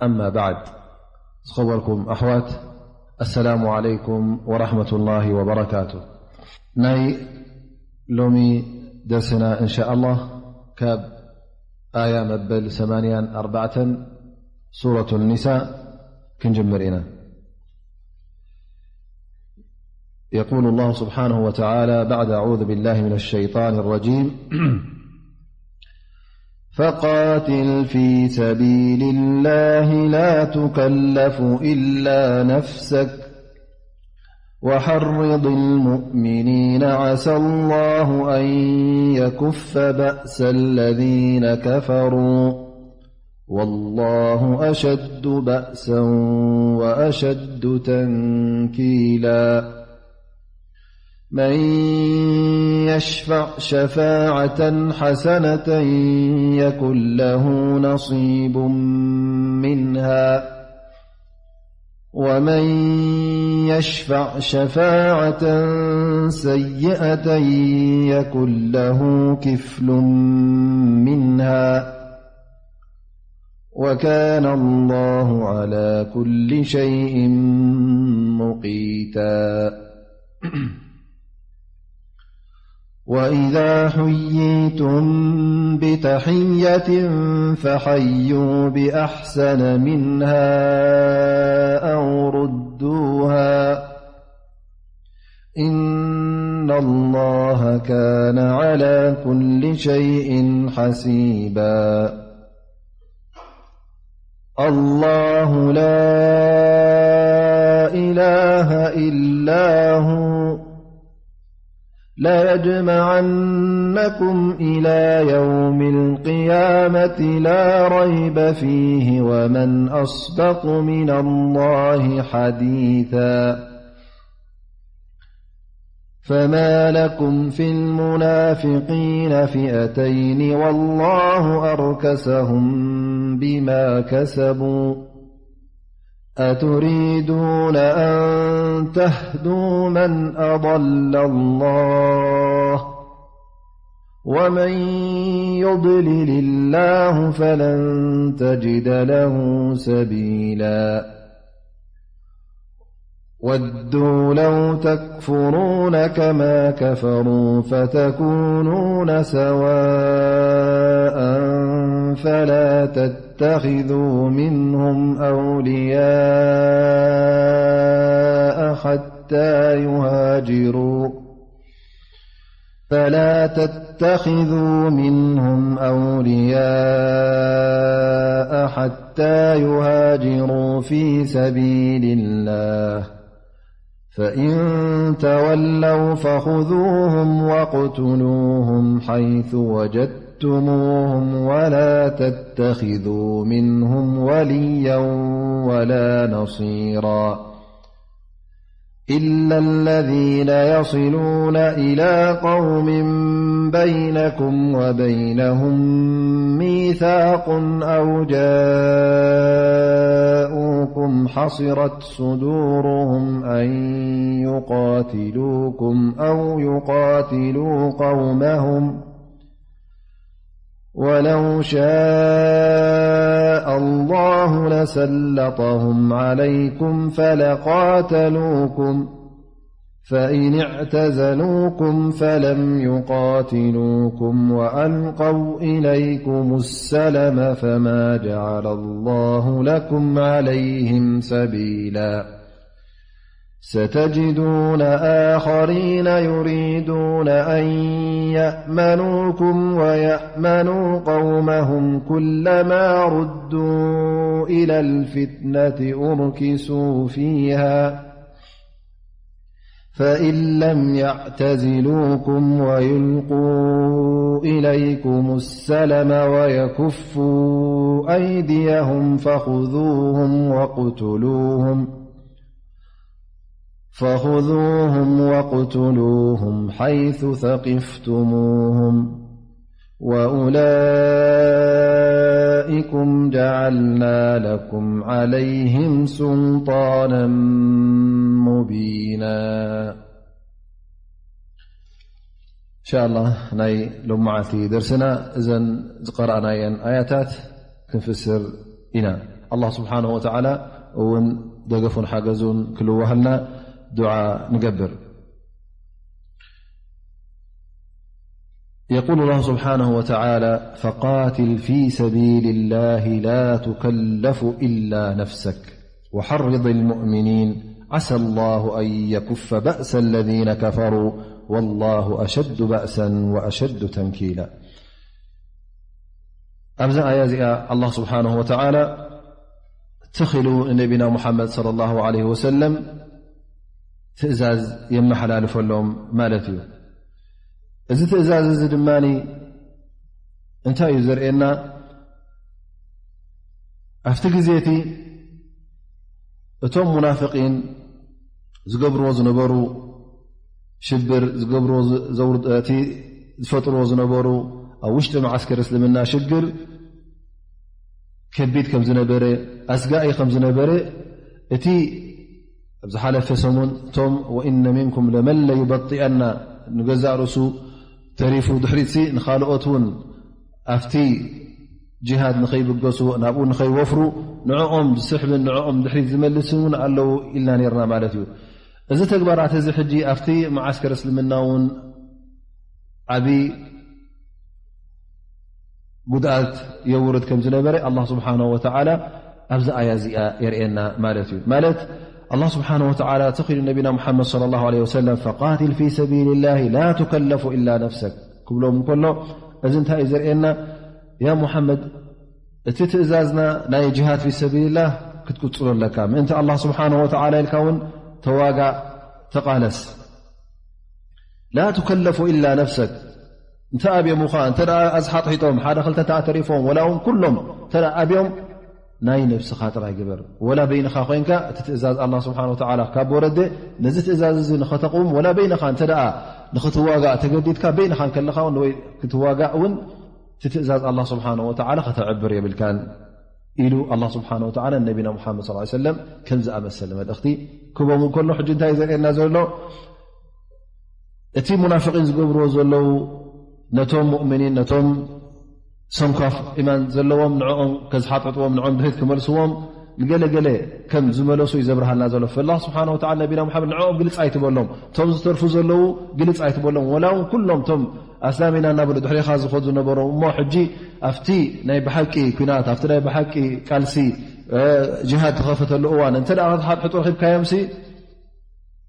أما بعد، ዝኸበርኩም ኣሕዋት፣ السلام عليكم ورحمة الله وبركاته። ናይ ሎሚ ደርስና إن شاء الله ካብ ኣያ መበል ሰማንያን ኣርባዕተን ሱረቱ ኒሳእ ክንጅምር ኢና። يقول الله سبحانه وتعالى بعد أعوذ بالله من الشيطان الرجيم: فقاتل في سبيل الله لا تكلف إلا نفسك وحرض المؤمنين عسى الله أن يكف بأس الذين كفروا والله أشد بأسا وأشد تنكيلا. من يشفع شفاعة حسنة يكن له نصيب منها ومن يشفع شفاعة سيئة يكن له كفل منها وكان الله على كل شيء مقيتا. وإذا حييتم بتحية فحيوا بأحسن منها أو ردوها إن الله كان على كل شيء حسيبا. الله لا إله إلا هو ليجمعنكم إلى يوم القيامة لا ريب فيه ومن أصدق من الله حديثا. فما لكم في المنافقين فئتين والله أركسهم بما كسبوا أتريدون أن تهدوا من أضل الله ومن يضلل الله فلن تجد له سبيلا. ودوا لو تكفرون كما كفروا فتكونون سواء فلا تتخذوا منهم أولياء حتى يهاجروا فلا تتخذوا منهم أولياء حتى يهاجروا في سبيل الله فإن تولوا فخذوهم واقتلوهم حيث وجدتموهم ولا تتخذوا منهم وليا ولا نصيرا. إلا الذين يصلون إلى قوم بينكم وبينهم ميثاق أو جاءوكم حصرت صدورهم أن يقاتلوكم أو يقاتلوا قومهم ولو شاء الله لسلطهم عليكم فلقاتلوكم فإن اعتزلوكم فلم يقاتلوكم وألقوا إليكم السلم فما جعل الله لكم عليهم سبيلا. ستجدون آخرين يريدون أن يأمنوكم ويأمنوا قومهم كلما ردوا إلى الفتنة أركسوا فيها فإن لم يعتزلوكم ويلقوا إليكم السلم ويكفوا أيديهم فخذوهم واقتلوهم فخذوهم واقتلوهم حيث ثقفتموهم وأولئكم جعلنا لكم عليهم سلطانا مبينا. إن شاء الله ናይ ሎማዓልቲ ደርስና እዘን ዝቀረኣናየን ኣያታት ክንፍስር ኢና። ኣላህ ስብሓንሁ ወተዓላ እውን ደገፉን ሓገዙን ክልዋሃልና ዱዓ ንገብር። يقول الله سبحانه وتعالى: فقاتل في سبيل الله لا تكلف إلا نفسك وحرض المؤمنين عسى الله أن يكف بأس الذين كفروا والله أشد بأسا وأشد تنكيلا. ኣብዚ ኣያ እዚኣ ኣላህ ስብሓንሁ ወተዓላ ትኺሉ ንነቢና ሙሓመድ ሰለላሁ ዐለይሂ ወሰለም ትእዛዝ የመሓላልፈሎም ማለት እዩ። እዚ ትእዛዝ እዚ ድማ እንታይ እዩ ዘርእየና? ኣብቲ ግዜ እቲ እቶም ሙናፍቂን ዝገብርዎ ዝነበሩ ሽብር፣ ዝገብርዎ ዝ-፣ ዘውር-፣ እቲ ዝፈጥርዎ ዝነበሩ ኣብ ውሽጢ መዓስከር እስልምና ሽግር ከቢድ ከም ዝነበረ፣ ኣስጋኢ ከም ዝነበረ፣ እቲ ኣብ ዝሓለፈ ሰሙን እቶም "ወኢነ ሚንኩም ለመን ለዩበጢአና" ንገዛእ ርእሱ ተሪፉ ድሕሪትሲ ንኻልኦት እውን ኣብቲ ጂሃድ ንኸይብገሱ፣ ናብኡ ንኸይወፍሩ ንዕኦም ዝስሕብን ንዕኦም ድሕሪት ዝመልስን እውን ኣለዉ ኢልና ነርና ማለት እዩ። እዚ ተግባራት እዚ ሕጂ ኣብቲ መዓስከር እስልምና እውን ዓቢ ጉድኣት የውርድ ከም ዝነበረ ኣላህ ስብሓንሁ ወተዓላ ኣብዚ ኣያ እዚኣ የርእየና ማለት እዩ። ማለት ኣላህ ስብሓንሁ ወተዓላ ተኺሉ ነቢና ሙሓመድ ሰለላሁ ዐለይሂ ወሰለም "ፈቃቲል ፊ ሰቢልላሂ ላ ቱከለፉ ኢላ ነፍሰክ" ክብሎም እንከሎ፣ እዚ እንታይ እዩ ዘርእየና? ያ ሙሓመድ፣ እቲ ትእዛዝና ናይ ጅሃድ ፊ ሰቢልላህ ክትቅጽሎ ኣለካ። ምእንቲ ኣላህ ስብሓንሁ ወተዓላ ኢልካ እውን ተዋጋእ፣ ተቓለስ። ላ ቱከለፉ ኢላ ነፍሰክ። እንተ ኣብዮምኻ፣ እንተ ደኣ ኣዝሓጥሒጦም፣ ሓደ ክልተ እንተ ተሪፎም፣ ወላ እውን ኩሎም እንተ ደኣ ኣብዮም፣ ናይ ነብስኻ ጥራይ ግበር። ወላ በይንኻ ኮይንካ እቲ ትእዛዝ ኣላህ ስብሓንሁ ወተዓላ ካብ ወረደ፣ ነዚ ትእዛዝ እዚ ንኸተቕውም፣ ወላ በይንኻ እንተ ደኣ ንኽትዋጋእ ተገዲድካ፣ በይንኻ እንከለኻ እውን ወይ ክትዋጋእ እውን እቲ ትእዛዝ ኣላህ ስብሓንሁ ወተዓላ ከተዕብር የብልካን ኢሉ ኣላህ ስብሓንሁ ወተዓላ ንነቢና ሙሓመድ ሰለላሁ ዐለይሂ ወሰለም ከም ዝኣመሰለ መልእኽቲ ክቦም እንከሎ፣ ሕጂ እንታይ እዩ ዘርእየና ዘሎ? እቲ ሙናፍቂን ዝገብርዎ ዘለዉ ነቶም ሙእሚኒን፣ ነቶም ሰንኳፍ ኢማን ዘለዎም ንዕኦም ከዝሓጥጥዎም፣ ንዕኦም ድሕሪት ክመልስዎም ንገለ ገለ ከም ዝመለሱ እዩ ዘብርሃልና ዘሎ። ፈላህ ስብሓን ወተዓላ ነቢና ሙሓመድ ንዕኦም ግልጽ ኣይትበሎም፣ እቶም ዝተርፉ ዘለዉ ግልጽ ኣይትበሎም። ወላ እውን ኩሎም እቶም ኣስላም ኢና እናበሉ ድሕሬኻ ዝኸዱ ዝነበሩ፣ እሞ ሕጂ ኣብቲ ናይ ብሓቂ ኲናት፣ ኣብቲ ናይ ብሓቂ ቃልሲ፣ እ፣ ጅሃድ ተኸፈተሉ እዋን እንተ ደኣ ክትሓጥሕጡ ረኺብካዮምሲ፣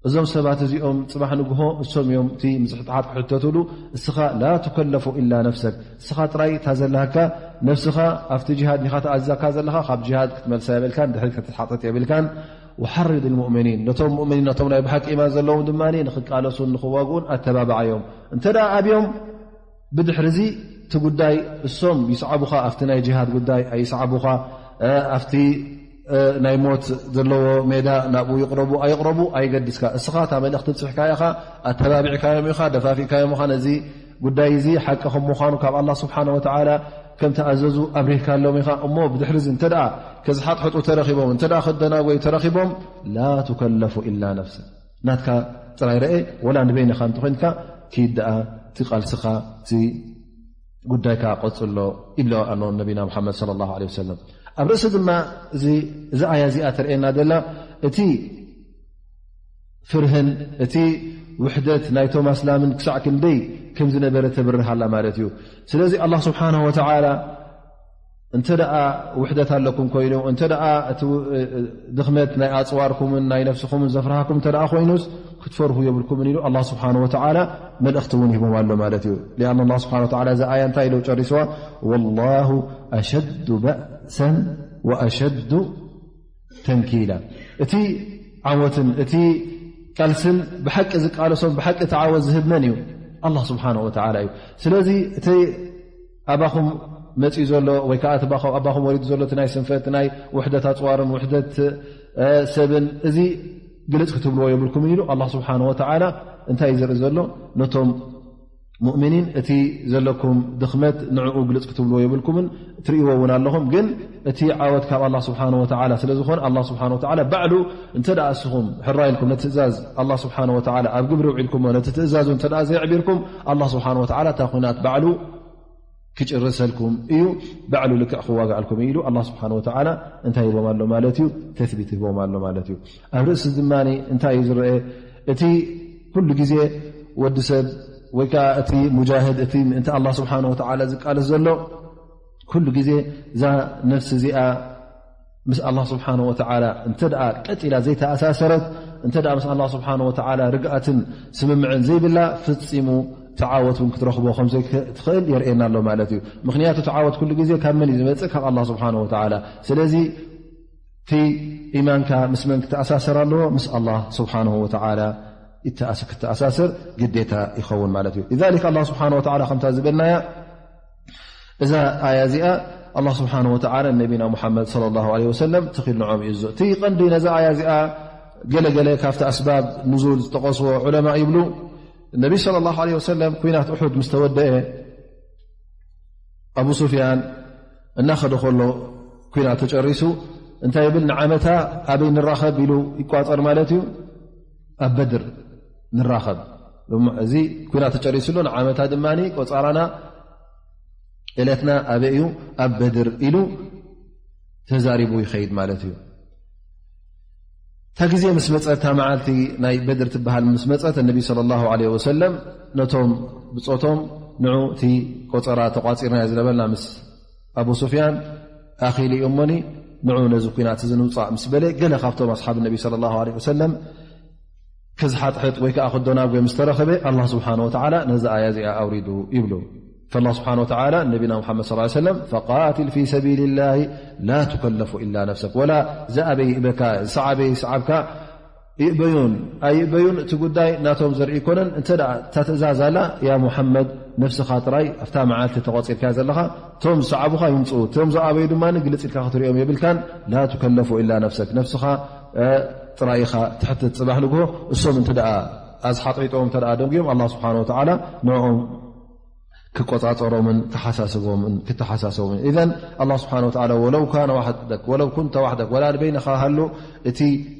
እዞም ሰባት እዚኦም ጽባሕ ንግሆ እሶም እዮም እቲ ምጽሕጣሓት ክሕተቱሉ። እስኻ ላ ቱከለፉ ኢላ ነፍሰክ፣ እስኻ ጥራይ እታ ዘለካ ነፍስኻ ኣብቲ ጅሃድ ዲኻ ተኣዚዛካ ዘለኻ፣ ካብ ጅሃድ ክትመልሳ የብልካን፣ ድሕሪት ክትሓጥጥ የብልካን። ወሓርድ ልሙእሚኒን፣ ነቶም ሙእሚኒን ነቶም ናይ ብሓቂ ኢማን ዘለዎም ድማ ንኽቃለሱን ንኽዋግኡን ኣተባብዓዮም። እንተ ደኣ ኣብዮም ብድሕሪ እዚ እቲ ጉዳይ እሶም ይስዓቡኻ፣ ኣብቲ ናይ ጅሃድ ጉዳይ ኣይስዓቡኻ፣ እ፣ ኣብቲ፣ እ፣ ናይ ሞት ዘለዎ ሜዳ ናብኡ ይቕረቡ ኣይቕረቡ ኣይገድስካ። እስኻ እታ መልእኽቲ ብጽሕካያ ኢኻ፣ ኣተባቢዕካዮም ኢኻ፣ ደፋፊእካዮም ኢኻ። ነዚ ጉዳይ እዚ ሓቂ ከም ምዃኑ ካብ ኣላህ ስብሓነ ወተዓላ ከም ተኣዘዙ ኣብሪህካሎም ኢኻ። እሞ ብድሕሪ እዚ እንተ ደኣ ከዝሓጥሕጡ ተረኺቦም፣ እንተ ደኣ ከደናጎዩ ተረኺቦም፣ ላ ቱከለፉ ኢላ ነፍሰ ናትካ ጥራይ ረኤ፣ ወላ ንበይንኻ እንተኾይንካ፣ ኪድ ደኣ እቲ ቃልስኻ፣ እቲ ጉዳይካ ቀጽሎ ይብሎ ኣሎ ነቢና ሙሓመድ ሰለላሁ ዐለይሂ ወሰለም። ኣብ ርእሲ ድማ እዚ፣ እዚ ኣያ እዚኣ ተርእየና ዘላ፣ እቲ ፍርህን እቲ ውሕደት ናይቶም ኣስላምን ክሳዕ ክንደይ ከም ዝነበረ ተብርህ ኣላ ማለት እዩ። ስለዚ ኣላህ ስብሓነሁ ወተዓላ እንተ ደኣ ውሕደት ኣለኩም ኮይኑ፣ እንተ ደኣ እቲ፣ እ፣ እ፣ ድኽመት ናይ ኣጽዋርኩምን ናይ ነፍስኹምን ዘፍርሃኩም እንተ ደኣ ኮይኑስ፣ ክትፈርሁ የብልኩምን ኢሉ ኣላህ ስብሓነሁ ወተዓላ መልእኽቲ እውን ሂቦም ኣሎ ማለት እዩ። ሊኣን ኣላህ ስብሓነሁ ወተዓላ እዛ ኣያ እንታይ ኢሉ ጨሪስዋ? "ወላሁ ኣሸዱ በእሰን ወኣሸዱ ተንኪላ።" እቲ ዓወትን እቲ ቃልስን ብሓቂ ዝቃለሶም ብሓቂ እቲ ዓወት ዝህብ መን እዩ? ኣላህ ስብሓነሁ ወተዓላ እዩ። ስለዚ እቲ ኣባኹም መጺኡ ዘሎ ወይ ከኣ እቲ ባኹ-፣ ኣባኹም ወሪዱ ዘሎ እቲ ናይ ስንፈት፣ ናይ ውሕደት ኣጽዋርን ውሕደት፣ እ፣ ሰብን፣ እዚ ግልጽ ክትብልዎ የብልኩምን ኢሉ ኣላህ ስብሓነሁ ወተዓላ እንታይ እዩ ዘርኢ ዘሎ? ነቶም ሙእሚኒን እቲ ዘለኩም ድኽመት ንዕኡ ግልጽ ክትብልዎ የብልኩምን፣ ትርእይዎ እውን ኣለኹም። ግን እቲ ዓወት ካብ ኣላህ ስብሓነሁ ወተዓላ ስለ ዝኾነ፣ ኣላህ ስብሓነሁ ወተዓላ ባዕሉ እንተ ደኣ እስኹም ሕራይ ኢልኩም ነቲ ትእዛዝ ኣላህ ስብሓነሁ ወተዓላ ኣብ ግብሪ ውዒልኩሞ፣ ነቲ ትእዛዙ እንተ ደኣ ዘየዕቢርኩም፣ ኣላህ ስብሓነሁ ወተዓላ እታ ኲናት ባዕሉ ክጭርሰልኩም እዩ፣ ባዕሉ ልክዕ ክዋጋኣልኩም እዩ ኢሉ ኣላህ ስብሓን ወተዓላ እንታይ ሂቦም ኣሎ ማለት እዩ? ተስቢት ሂቦም ኣሎ ማለት እዩ። ኣብ ርእሲ ድማ እንታይ እዩ ዝረአ? እቲ ኩሉ ግዜ ወዲ ሰብ ወይ ከዓ እቲ ሙጃህድ፣ እቲ ምእንቲ ኣላህ ስብሓን ወተዓላ ዝቃለስ ዘሎ፣ ኩሉ ግዜ እዛ ነፍሲ እዚኣ ምስ ኣላህ ስብሓን ወተዓላ እንተ ደኣ ቀጢላ ዘይተኣሳሰረት፣ እንተ ደኣ ምስ ኣላህ ስብሓን ወተዓላ ርግኣትን ስምምዕን ዘይብላ፣ ፍጺሙ ተዓወት እውን ክትረኽቦ ከም ዘይትኽእል የርእየና ኣሎ ማለት እዩ። ምኽንያቱ ተዓወት ኩሉ ግዜ ካብ መን እዩ ዝመጽእ? ካብ ኣላህ ስብሓን ወተዓላ። ስለዚ እቲ ኢማንካ ምስ መን ክተኣሳሰር ኣለዎ? ምስ ኣላህ ስብሓንሁ ወተዓላ ይተኣስ-፣ ክተኣሳሰር ግዴታ ይኸውን ማለት እዩ። ሊዛሊክ ኣላህ ስብሓን ወተዓላ ከምታ ዝበልናያ እዛ ኣያ እዚኣ ኣላህ ስብሓን ወተዓላ ንነቢና ሙሓመድ ሰለላሁ ዐለይሂ ወሰለም ተኺሉ ንዖም እዩ። እቲ ቀንዲ ነዛ ኣያ እዚኣ ገለገለ ካብቲ ኣስባብ ንዙል ዝጠቐስዎ ዑለማ ይብሉ፣ ነቢ ሰለላሁ ዐለይሂ ወሰለም ኩናት ኡሑድ ምስ ተወደአ ኣቡ ሱፍያን እናኸደ ከሎ ኩናት ተጨሪሱ እንታይ ይብል? ንዓመታ ኣበይ ንራኸብ ኢሉ ይቋጸር ማለት እዩ። ኣብ በድር ንራኸብ። እዚ ኩናት ተጨሪሱ ኣሎ፣ ንዓመታ ድማ ቆጻራና ዕለትና ኣበይ እዩ? ኣብ በድር ኢሉ ተዛሪቡ ይኸይድ ማለት እዩ። እታ ግዜ ምስ መጸት፣ እታ መዓልቲ ናይ በድር ትበሃል ምስ መጸት፣ ነቢ ሰለላሁ ዐለይሂ ወሰለም ነቶም ብጾቶም ንዑ እቲ ቆጸራ ተቋጺርናዮ ዝነበርና ምስ ኣቡ ሱፍያን ኣኺሉ እዩ እሞኒ፣ ንዑ ነዚ ኩናት እዚ ንውጻእ ምስ በለ፣ ገለ ካብቶም ኣስሓብ ነቢ ሰለላሁ ዐለይሂ ወሰለም ክዝሓጥሕጥ ወይ ከዓ ክደናጎ ምስ ተረኸበ፣ ኣላህ ስብሓን ወተዓላ ነዚ ኣያ እዚኣ ኣውሪዱ ይብሉ። ፈላህ ስብሓን ወተዓላ ነቢና ሙሓመድ ሰለላሁ ዐለይሂ ወሰለም፣ ፈቃትል ፊ ሰቢልላሂ ላ ቱከለፉ ኢላ ነፍሰክ፣ ወላ ዝኣበይ ይእበካ፣ ዝሰዓበይ ይሰዓብካ፣ ይእበዩን ኣይእበዩን እቲ ጉዳይ ናቶም ዘርኢ ኣይኮነን። እንተ ደኣ እታ ትእዛዝ ኣላ፣ ያ ሙሓመድ ነፍስኻ ጥራይ ኣብታ መዓልቲ ተቖጺርካያ ዘለኻ፣ እቶም ዝሰዓቡኻ ይምጽኡ፣ እቶም ዝኣበዩ ድማ ግልጽ ኢልካ ክትሪኦም የብልካን። ላ ቱከለፉ ኢላ ነፍሰክ፣ ነፍስኻ፣ እ፣ ጥራይ ኢኻ ትሕትት። ጽባሕ ንግሆ እሶም እንተ ደኣ ኣዝሓጥሒጦም እንተ ደኣ ደንጉዮም፣ ኣላህ ስብሓን ወተዓላ ንዕኦም ክቆጻጸሮምን ክሓሳስቦምን፣ ክተሓሳሰቦምን። ኢዘን ኣላህ ስብሓን ወተዓላ፣ ወለው ካነ ዋሕደክ፣ ወለው ኩንተ ዋሕደክ፣ ወላ በይንኻ ሃሉ፣ እቲ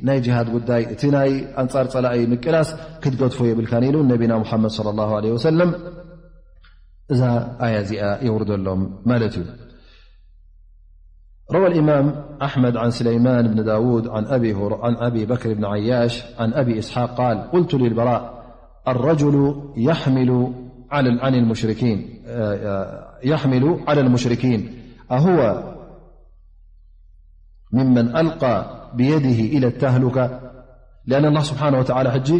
ናይ ጅሃድ ጉዳይ፣ እቲ ናይ ኣንጻር ጸላኢ ምቅላስ ክትገድፎ የብልካን ኢሉ ነቢና ሙሓመድ ሰለላሁ ዐለይሂ ወሰለም እዛ ኣያ እዚኣ የውርደሎም ማለት እዩ። روى الإمام أحمد عن سليمان بن داود عن أبي هر-، عن أبي بكر بن عياش عن أبي إسحاق قال: قلت للبراء: الرجل يحمل على ال-، عن المشركين، آه، آه، يحمل على المشركين، أهو ممن ألقى بيده إلى التهلكة؟ لأن الله سبحانه وتعالى ሕጂ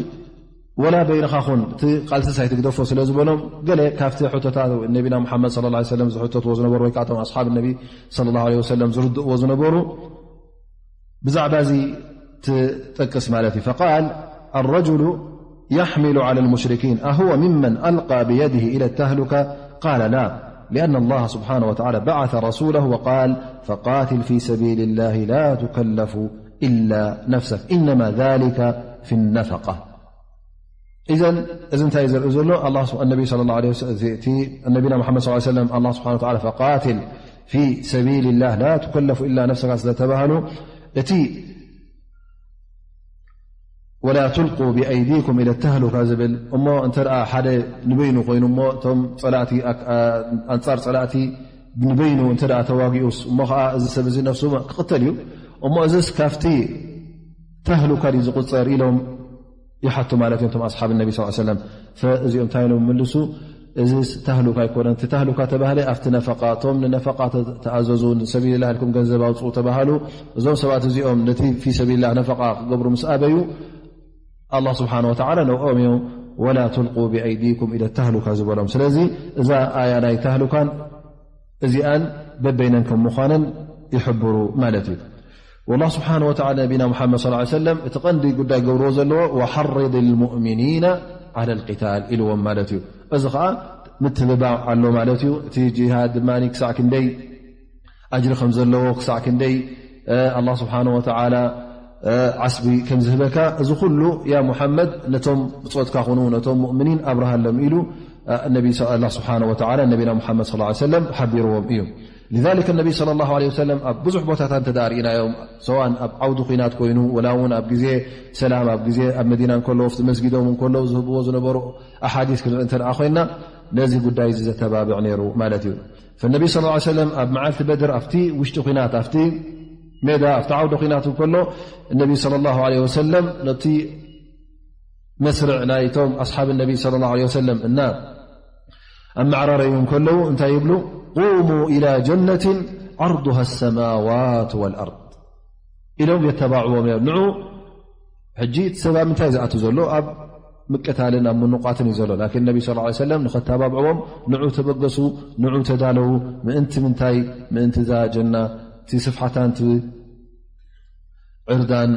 ወላ በይንኻ ኹን እቲ ቃልስስ ኣይትግደፎ ስለ ዝበሎም፣ ገለ ካብቲ ሕቶታት ነቢና ሙሓመድ ሰለላሁ ዐለይሂ ወሰለም ዝሕተትዎ ዝነበሩ ወይ ከዓ እቶም ኣስሓብ ነቢ ሰለላሁ ዐለይሂ ወሰለም ዝርድእዎ ዝነበሩ ብዛዕባ እዚ ትጠቅስ ማለት እዩ። فقال: الرجل يحمل على المشركين، أهو ممن ألقى بيده إلى التهلكة؟ قال: لا، لأن الله سبحانه وتعالى بعث رسوله وقال: فقاتل في سبيل الله لا تكلف إلا نفسك، إنما ذلك في النفقة. إذن እዚ እንታይ እዩ ዘርኢ ዘሎ? ኣላህ ስብ-፣ ነቢ ሰለላሁ ዐለይሂ ወሰለም፣ እቲ ነቢና ሙሓመድ ሰለላሁ ዐለይሂ ወሰለም ኣላህ ስብሓነ ወተዓላ ፈቃትል ፊ ሰቢልላህ ላ ቱከለፉ ኢላ ነፍሰካ ስለ ተባህሉ፣ እቲ ወላ ቱልቁ ብኣይዲኩም ኢለ ተህሉካ ዝብል እሞ፣ እንተ ደኣ ሓደ ንበይኑ ኮይኑ እሞ፣ እቶም ጸላእቲ ኣክ-፣ ኣ-፣ ኣንጻር ጸላእቲ ንበይኑ እንተ ደኣ ተዋጊኡስ እሞ ኸኣ እዚ ሰብ እዚ ነፍሱ ክቕተል እዩ። እሞ እዚስ ካብቲ ተህሉካ ድዩ ዝቑጸር ኢሎም ይሓቱ ማለት እዮም፣ እቶም ኣስሓብ ነቢ ሰለላሁ ዐለይሂ ወሰለም። ፈእዚኦም እንታይ ኢሎም ይምልሱ? እዚስ ተህሉካ ኣይኮነን። እቲ ተህሉካ ተባህለ ኣብቲ ነፈቃ፣ እቶም ንነፈቃ ተ-፣ ተኣዘዙ፣ ንሰቢልላህ ኢልኩም ገንዘብ ኣውፅኡ ተባሃሉ። እዞም ሰባት እዚኦም ነቲ ፊ ሰቢልላህ ነፈቃ ክገብሩ ምስ ኣበዩ፣ ኣላህ ስብሓነ ወተዓላ ነብኦም እዮም ወላ ቱልቁ ብኣይዲኩም ኢለ ተህሉካ ዝበሎም። ስለዚ እዛ ኣያ ናይ ተህሉካን እዚኣን በበይነን ከም ምዃነን ይሕብሩ ማለት እዩ። ወላህ ስብሓነ ወተዓላ ነቢና ሙሓመድ ሰለላሁ ዐለይሂ ወሰለም እቲ ቀንዲ ጉዳይ ገብርዎ ዘለዎ ወሓርድ ልሙእሚኒና ዓላ ልቂታል ኢልዎም ማለት እዩ። እዚ ኸዓ ምትብባዕ ኣሎ ማለት እዩ። እቲ ጂሃድ ድማ ክሳዕ ክንደይ ኣጅሪ ከም ዘለዎ፣ ክሳዕ ክንደይ፣ እ፣ ኣላህ ስብሓነ ወተዓላ፣ እ፣ ዓስቢ ከም ዝህበካ፣ እዚ ኩሉ ያ ሙሓመድ ነቶም ብጾትካ ኩኑ፣ ነቶም ሙእምኒን ኣብርሃሎም ኢሉ፣ እ፣ ነቢ ስ-፣ ኣላህ ስብሓነ ወተዓላ ነቢና ሙሓመድ ሰለላሁ ዐለይሂ ወሰለም ሓቢርዎም እዩ። ሊዛሊከ ነቢ ሰለላሁ ዐለይሂ ወሰለም ኣብ ብዙሕ ቦታታት እንተ ደኣ ርኢናዮም፣ ሰዋን ኣብ ዓውዲ ኲናት ኮይኑ፣ ወላ እውን ኣብ ግዜ ሰላም፣ ኣብ ግዜ ኣብ መዲና እንከለዉ፣ ኣብቲ መስጊዶም እንከለዉ ዝህብዎ ዝነበሩ ኣሓዲስ ክንርኢ እንተ ደኣ ኮይና፣ ነዚ ጉዳይ እዚ ዘተባብዕ ነይሩ ማለት እዩ። ፈነቢ صلى الله عليه وسلم ኣብ መዓልቲ በድር ኣብቲ ውሽጢ ኲናት ኣብቲ ሜዳ ኣብቲ ዓውደ ኲናት ከሎ እነቢ صلى الله عليه وسلم ነቲ መስርዕ ናይቶም ኣስሓብ ነቢ صلى الله عليه وسلم እና ኣመዓራረዮም ከለዉ እንታይ ይብሉ? قوموا إلى جنة عرضها السماوات والأرض ኢሎም የተባዕዎም እዮም። ንዑ ሕጂ እቲ ሰብ ኣብ ምንታይ ዝኣቱ ዘሎ? ኣብ ምቅታልን ኣብ ምንቋትን እዩ ዘሎ። ላኪን ነቢ صلى الله عليه وسلم ንኸተባብዕዎም ንዑ ተበገሱ፣ ንዑ ተዳለዉ። ምእንቲ ምንታይ? ምእንቲ እዛ ጀና እቲ ስፍሓታን እቲ ዕርዳን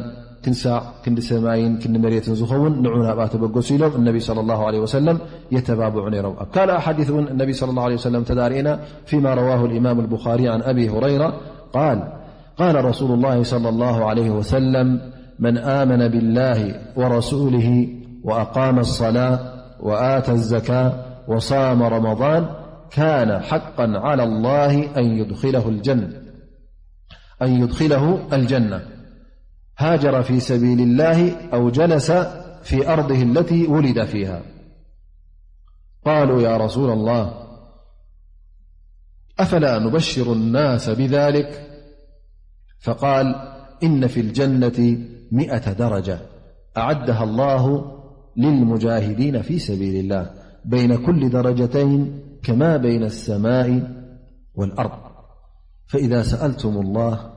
ክንሳዕ ክንዲ ሰማይን ክንዲ መሬትን ዝኸውን ንዑ ናብኣ ተበገሱ ኢሎም ነቢ صلى الله عليه وسلم የተባብዑ ነይሮም። ኣብ ካልእ ሓዲስ እውን ነቢ صلى الله عليه وسلم ተዳርኢና فيما رواه الإمام البخاري عن أبي هريرة قال قال رسول الله صلى الله عليه وسلم من آمن بالله ورسوله وأقام الصلاة وآتى الزكاة وصام رمضان كان حقا على الله أن يدخله الجنة أن يدخله الجنة هاجر في سبيل الله أو جلس في أرضه التي ولد فيها قالوا يا رسول الله أفلا نبشر الناس بذلك؟ فقال إن في الجنة مئة درجة أعدها الله للمجاهدين في سبيل الله بين كل درجتين كما بين السماء والأرض فإذا سألتم الله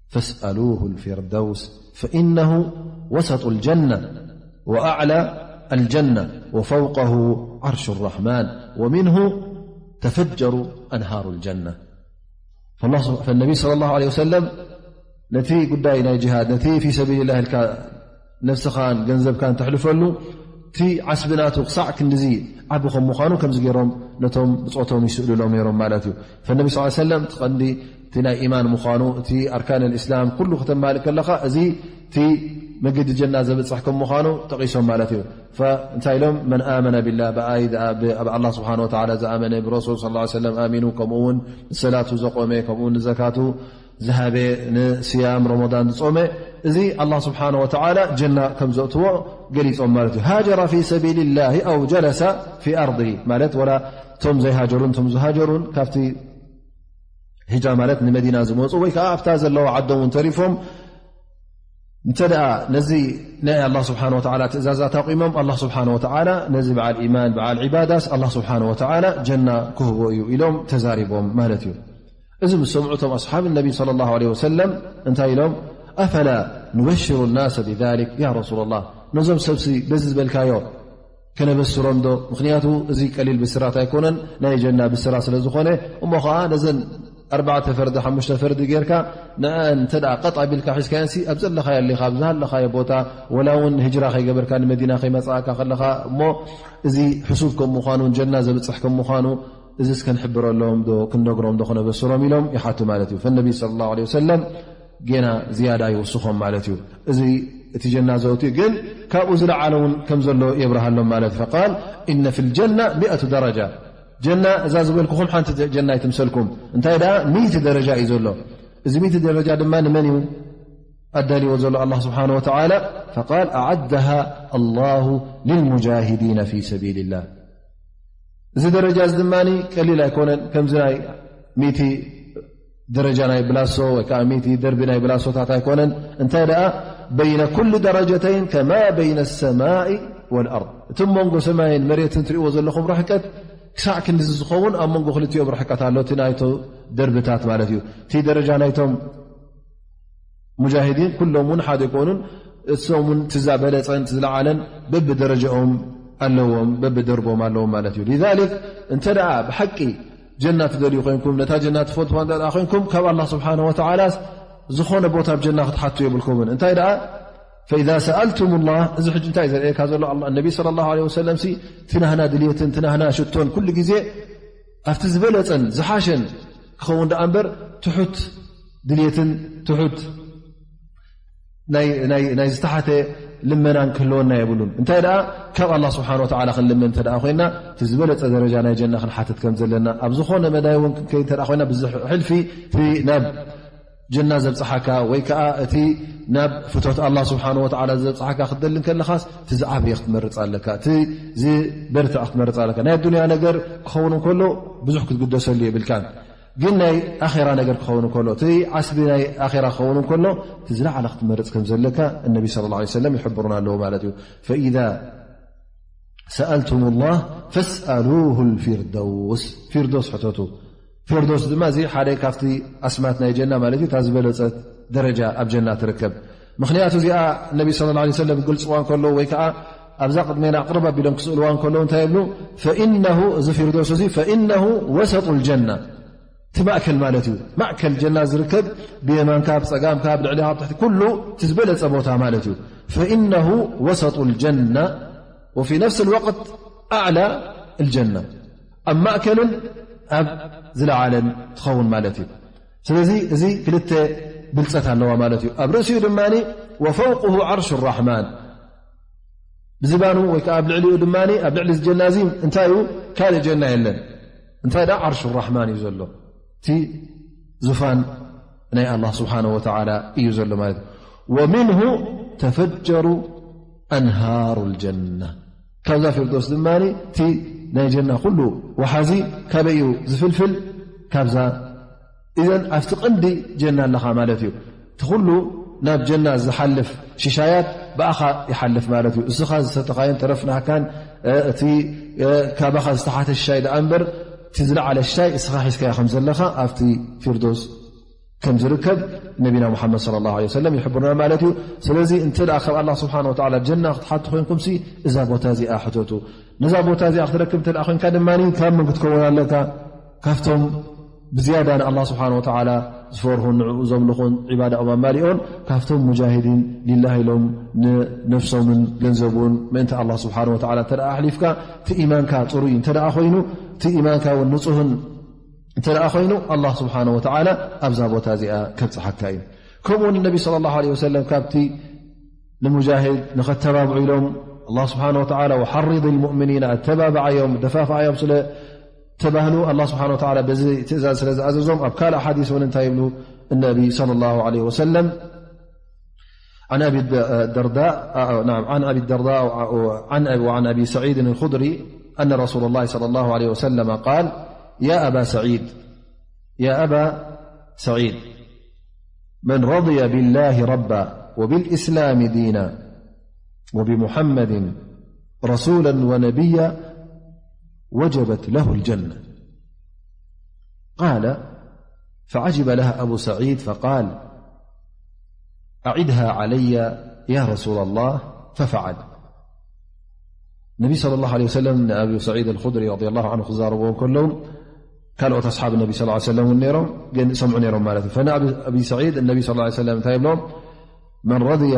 فاسألوه الفردوس فإنه وسط الجنة وأعلى الجنة وفوقه عرش الرحمن ومنه تفجر أنهار الجنة فالنبي صلى الله عليه وسلم ነቲ ጉዳይ ናይ ጅሃድ ነቲ في سبيل الله ኢልካ ነፍስኻን ገንዘብካን ተሕልፈሉ እቲ ዓስቢ ናቱ ክሳዕ ክንድዚ ዓቢ ከም ምዃኑ ከምዚ ገይሮም ነቶም ብጾቶም ይስእሉሎም ነይሮም ማለት እዩ። ፈነቢ ስ ሰለም እቲ ቀንዲ እቲ ናይ ኢማን ምዃኑ እቲ ኣርካን ልእስላም ኩሉ ክተማልእ ከለኻ እዚ እቲ መገዲ ጀና ዘብፅሕ ከም ምዃኑ ጠቒሶም ማለት እዩ። እንታይ ኢሎም? መን ኣመነ ቢላ ብኣይ ኣብ ኣላ ስብሓን ወተዓላ ዝኣመነ ብረሱል ስ ሰለም ኣሚኑ ከምኡ እውን ንሰላቱ ዘቆመ ከምኡ ንዘካቱ ዝሃበ ንስያም ረመዳን ዝጾመ እዚ ኣላ ስብሓን ወተዓላ ጀና ከም ዘእትዎ ገሊጾም ማለት እዩ። ሃጀረ ፊ ሰቢልላሂ ኣው ጀለሰ ፊ ኣርድሂ ማለት ወላ እቶም ዘይሃጀሩን እቶም ዝሃጀሩን ካብቲ ሂጅራ ማለት ንመዲና ዝመፁ ወይ ከዓ ኣብታ ዘለዋ ዓዶም እውን ተሪፎም እንተ ደኣ ነዚ ናይ ኣላ ስብሓን ወተዓላ ትእዛዛት ኣቑሞም ኣላ ስብሓን ወተዓላ ነዚ በዓል ኢማን በዓል ዒባዳስ ኣላ ስብሓን ወተዓላ ጀና ክህቦ እዩ ኢሎም ተዛሪቦም ማለት እዩ። እዚ ምስ ሰምዑ እቶም ኣስሓብ ነቢ ሰለላሁ ዐለይሂ ወሰለም እንታይ ኢሎም? ኣፈላ ኑበሽሩ ናሰ ቢዛሊክ ያ ረሱለላህ፣ ነዞም ሰብሲ በዚ ዝበልካዮ ከነበስሮም ዶ? ምኽንያቱ እዚ ቀሊል ብስራት ኣይኮነን፣ ናይ ጀና ብስራ ስለ ዝኾነ። እሞ ኸዓ ነዘን ኣርባዕተ ፈርዲ ሓሙሽተ ፈርዲ ጌርካ ንኣን እንተ ደኣ ቀጥ ኣቢልካ ሒዝካየንሲ ኣብ ዘለኻዮ ኣለኻ፣ ኣብ ዝሃለኻዮ ቦታ፣ ወላ እውን ህጅራ ከይገበርካ ንመዲና ከይመጻእካ ከለኻ፣ እሞ እዚ ሕሱብ ከም ምዃኑን ጀና ዘብጽሕ ከም ምዃኑ እዚስ ከንሕብረሎም ዶ ክንነግሮም ዶ ክነበስሮም ኢሎም ይሓቱ ማለት እዩ። ፈነቢ ሰለላሁ ዐለይሂ ወሰለም ጌና ዝያዳ ይውስኾም ማለት እዩ። እዚ እቲ ጀና ዘውትኡ ግን ካብኡ ዝለዓለ እውን ከም ዘሎ የብርሃሎም ማለት እዩ። ፈቃል ኢነ ፊል ጀና ሚእቱ ደረጃ፣ ጀና እዛ ዝበልኩኹም ሓንቲ ጀና ኣይትምሰልኩም። እንታይ ደኣ ሚእቲ ደረጃ እዩ ዘሎ። እዚ ሚእቲ ደረጃ ድማ ንመን እዩ ኣዳልዎ ዘሎ? ኣላህ ስብሓነ ወተዓላ። ፈቃል ኣዓደሃ ኣላሁ ሊልሙጃሂዲነ ፊ ሰቢልላህ። እዚ ደረጃ እዚ ድማ ቀሊል ኣይኮነን። ከምዚ ናይ ሚእቲ ደረጃ ናይ ብላሶ ወይ ከዓ ሚእቲ ደርቢ ናይ ብላሶታት ኣይኮነን። እንታይ ደኣ በይነ ኩሉ ደረጀተይን ከማ በይነ ሰማኢ ወልኣርድ፣ እቲ መንጎ ሰማይን መሬትን ትሪእዎ ዘለኹም ርሕቀት ክሳዕ ክንድዚ ዝኸውን ኣብ መንጎ ክልቲኦም ርሕቀት ኣሎ። እቲ ናይቶ ደርብታት ማለት እዩ። እቲ ደረጃ ናይቶም ሙጃሂዲን ኩሎም እውን ሓደ ኣይኮኑን። እሶም እውን እቲ ዝበለፀን እቲ ዝለዓለን በብደረጃኦም ኣለዎም፣ በብደርቦም ኣለዎም ማለት እዩ። ሊዛሊክ እንተ ደኣ ብሓቂ ጀና ትደልዩ ኮይንኩም፣ ነታ ጀና ትፈልጥዋ እንተ ደኣ ኮይንኩም፣ ካብ ኣላህ ስብሓነ ወተዓላ ዝኾነ ቦታ ኣብ ጀና ክትሓቱ የብልኩምን። እንታይ ደኣ ፈኢዛ ሰኣልቱሙላህ፣ እዚ ሕጂ እንታይ ዘርእየካ ዘሎ? ኣላ-፣ ነቢ ሰለላሁ ዐለይሂ ወሰለም ሲ እቲ ናህና ድልየትን እቲ ናህና ሽቶን ኩሉ ግዜ ኣብቲ ዝበለፀን ዝሓሸን ክኸውን ደኣ እምበር ትሑት ድልየትን ትሑት ናይ፣ ናይ፣ ናይ ዝተሓተ ልመናን ክህልወና የብሉን። እንታይ ደኣ ካብ ኣላህ ስብሓነ ወተዓላ ክንልምን እንተ ደኣ ኮይና፣ እቲ ዝበለጸ ደረጃ ናይ ጀና ክንሓትት ከም ዘለና፣ ኣብ ዝኾነ መዳይ እውን ክንከይድ እንተ ደኣ ኮይና፣ ብዚ ሕልፊ እቲ ናብ ጀና ዘብጽሓካ ወይ ከኣ እቲ ናብ ፍቶት ኣላህ ስብሓን ወተዓላ ዘብጽሓካ ክትደሊ እንከለኻስ፣ እቲ ዝዓበየ ክትመርጽ ኣለካ፣ እቲ ዝበርትዕ ክትመርጽ ኣለካ። ናይ ኣዱንያ ነገር ክኸውን እንከሎ ብዙሕ ክትግደሰሉ የብልካን። ግን ናይ ኣኼራ ነገር ክኸውን እንከሎ፣ እቲ ዓስቢ ናይ ኣኼራ ክኸውን እንከሎ፣ እቲ ዝለዓለ ክትመርጽ ከም ዘለካ እነቢ ሰለላሁ ዐለይሂ ወሰለም ይሕብሩና ኣለዉ ማለት እዩ። ፈኢዛ ሰኣልቱሙላህ ፈስኣሉሁ ልፊርደውስ፣ ፊርዶስ ሕተቱ። ፊርዶስ ድማ እዚ ሓደ ካብቲ ኣስማት ናይ ጀና ማለት እዩ፣ እታ ዝበለጸት ደረጃ ኣብ ጀና ትርከብ። ምኽንያቱ እዚኣ ነቢ ሰለላሁ ዐለይሂ ወሰለም ክገልጽዋ እንከለዉ ወይ ከኣ ኣብዛ ቅድሜና ኣቕርብ ኣቢሎም ክስእልዋ እንከለዉ እንታይ ይብሉ? ፈኢነሁ፣ እዚ ፊርዶስ እዚ፣ ፈኢነሁ ወሰጡ ልጀና፣ እቲ ማእከል ማለት እዩ። ማእከል ጀና ዝርከብ ብየማንካ፣ ብጸጋምካ፣ ብልዕሊኻ፣ ብትሕቲ፣ ኩሉ እቲ ዝበለጸ ቦታ ማለት እዩ። ፈኢነሁ ወሰጡ ልጀና ወፊ ነፍስ ልወቅት ኣዕላ ልጀና፣ ኣብ ማእከልን ኣብ ዝለዓለን ትኸውን ማለት እዩ። ስለዚ እዚ ክልተ ብልጸት ኣለዋ ማለት እዩ። ኣብ ርእሲኡ ድማ ወፈውቅሁ ዓርሽ ራሕማን፣ ብዝባኑ ወይ ከዓ ኣብ ልዕሊኡ ድማ፣ ኣብ ልዕሊ እዚ ጀና እዚ እንታይ እዩ? ካልእ ጀና የለን። እንታይ ደኣ? ዓርሽ ራሕማን እዩ ዘሎ። እቲ ዙፋን ናይ ኣላህ ስብሓነሁ ወተዓላ እዩ ዘሎ ማለት እዩ። ወሚንሁ ተፈጀሩ ኣንሃሩ ልጀና፣ ካብዛ ፊርዶስ ድማ እቲ ናይ ጀና ኩሉ ወሓዚ ካበይ እዩ ዝፍልፍል? ካብዛ። ኢዘን ኣብቲ ቀንዲ ጀና ኣለኻ ማለት እዩ። እቲ ኩሉ ናብ ጀና ዝሓልፍ ሽሻያት ብኣኻ ይሓልፍ ማለት እዩ። እስኻ ዝሰተኻዮን ተረፍ ናህካን፣ እ፣ እቲ፣ እ፣ ካባኻ ዝተሓተ ሽሻይ ደኣ እምበር፣ እቲ ዝለዓለ ሽሻይ እስኻ ሒዝካዮ ከም ዘለኻ ኣብቲ ፊርዶስ ከም ዝርከብ ነቢና ሙሓመድ ሰለላሁ ዐለይሂ ወሰለም ይሕብሩና ማለት እዩ። ስለዚ እንተ ደኣ ካብ ኣላህ ስብሓነሁ ወተዓላ ጀና ክትሓቱ ኮይንኩምሲ፣ እዛ ቦታ እዚኣ ሕተቱ። ነዛ ቦታ እዚኣ ክትረክብ እንተ ደኣ ኮይንካ ድማ፣ ካብ መን ክትከውን ኣለካ? ካብቶም ብዝያዳ ንኣላህ ስብሓነሁ ወተዓላ ዝፈርሁን ንዕኡ ዘምልኹን ዒባዳኦም ኣማሊኦን፣ ካብቶም ሙጃሂዲን ሊላህ ኢሎም ንነፍሶምን ገንዘቡን ምእንቲ ኣላህ ስብሓነሁ ወተዓላ እንተ ደኣ ኣሕሊፍካ፣ እቲ ኢማንካ ጽሩይ እንተ ደኣ ኮይኑ፣ እቲ ኢማንካ እውን ንጹህን እንተ ደኣ ኮይኑ፣ ኣላህ ስብሓነሁ ወተዓላ ኣብዛ ቦታ እዚኣ ከብጽሓካ እዩ። ከምኡ እውን ነቢ ሰለላሁ ዐለይሂ ወሰለም ካብቲ ንሙጃሂድ ንኸተባብዑ ኢሎም፣ ኣላህ ስብሓነሁ ወተዓላ፣ "ወሐሪድ ልሙእሚኒን"፣ ኣተባብዓዮም፣ ደፋፍዓዮም ስለ ተባህሉ፣ ኣላህ ስብሓነሁ ወተዓላ በዚ ትእዛዝ ስለ ዝኣዘዞም፣ ኣብ ካልእ ሓዲስ እውን እንታይ ይብሉ እነቢ ሰለላሁ ዐለይሂ ወሰለም? عن أبي الدرداء، نعم، عن أبي الدرداء وعن أبي، وعن أبي سعيد الخدري أن رسول الله صلى الله عليه وسلم قال: يا أبا سعيد، يا أبا سعيد، من رضي بالله ربا وبالإسلام دينا وبمحمد رسولا ونبيا وجبت له الجنة. قال: فعجب لها أبو سعيد فقال: أعدها علي يا رسول الله، ففعل. ነቢ ሰለላሁ ዐለይሂ ወሰለም ንኣቡ ሰዒድ ኣልኹድሪ ረዲየላሁ ዐንሁ ክዛረብዎ ከለዉ፣ ካልኦት ኣስሓብ ነቢ ሰለላሁ ዐለይሂ ወሰለም እውን ነይሮም፣ ግን ይሰምዑ ነይሮም ማለት እዩ። ፈንኣቢ፣ ኣቢ ሰዒድ፣ ነቢ ሰለላሁ ዐለይሂ ወሰለም እንታይ ይብሎም? من رضي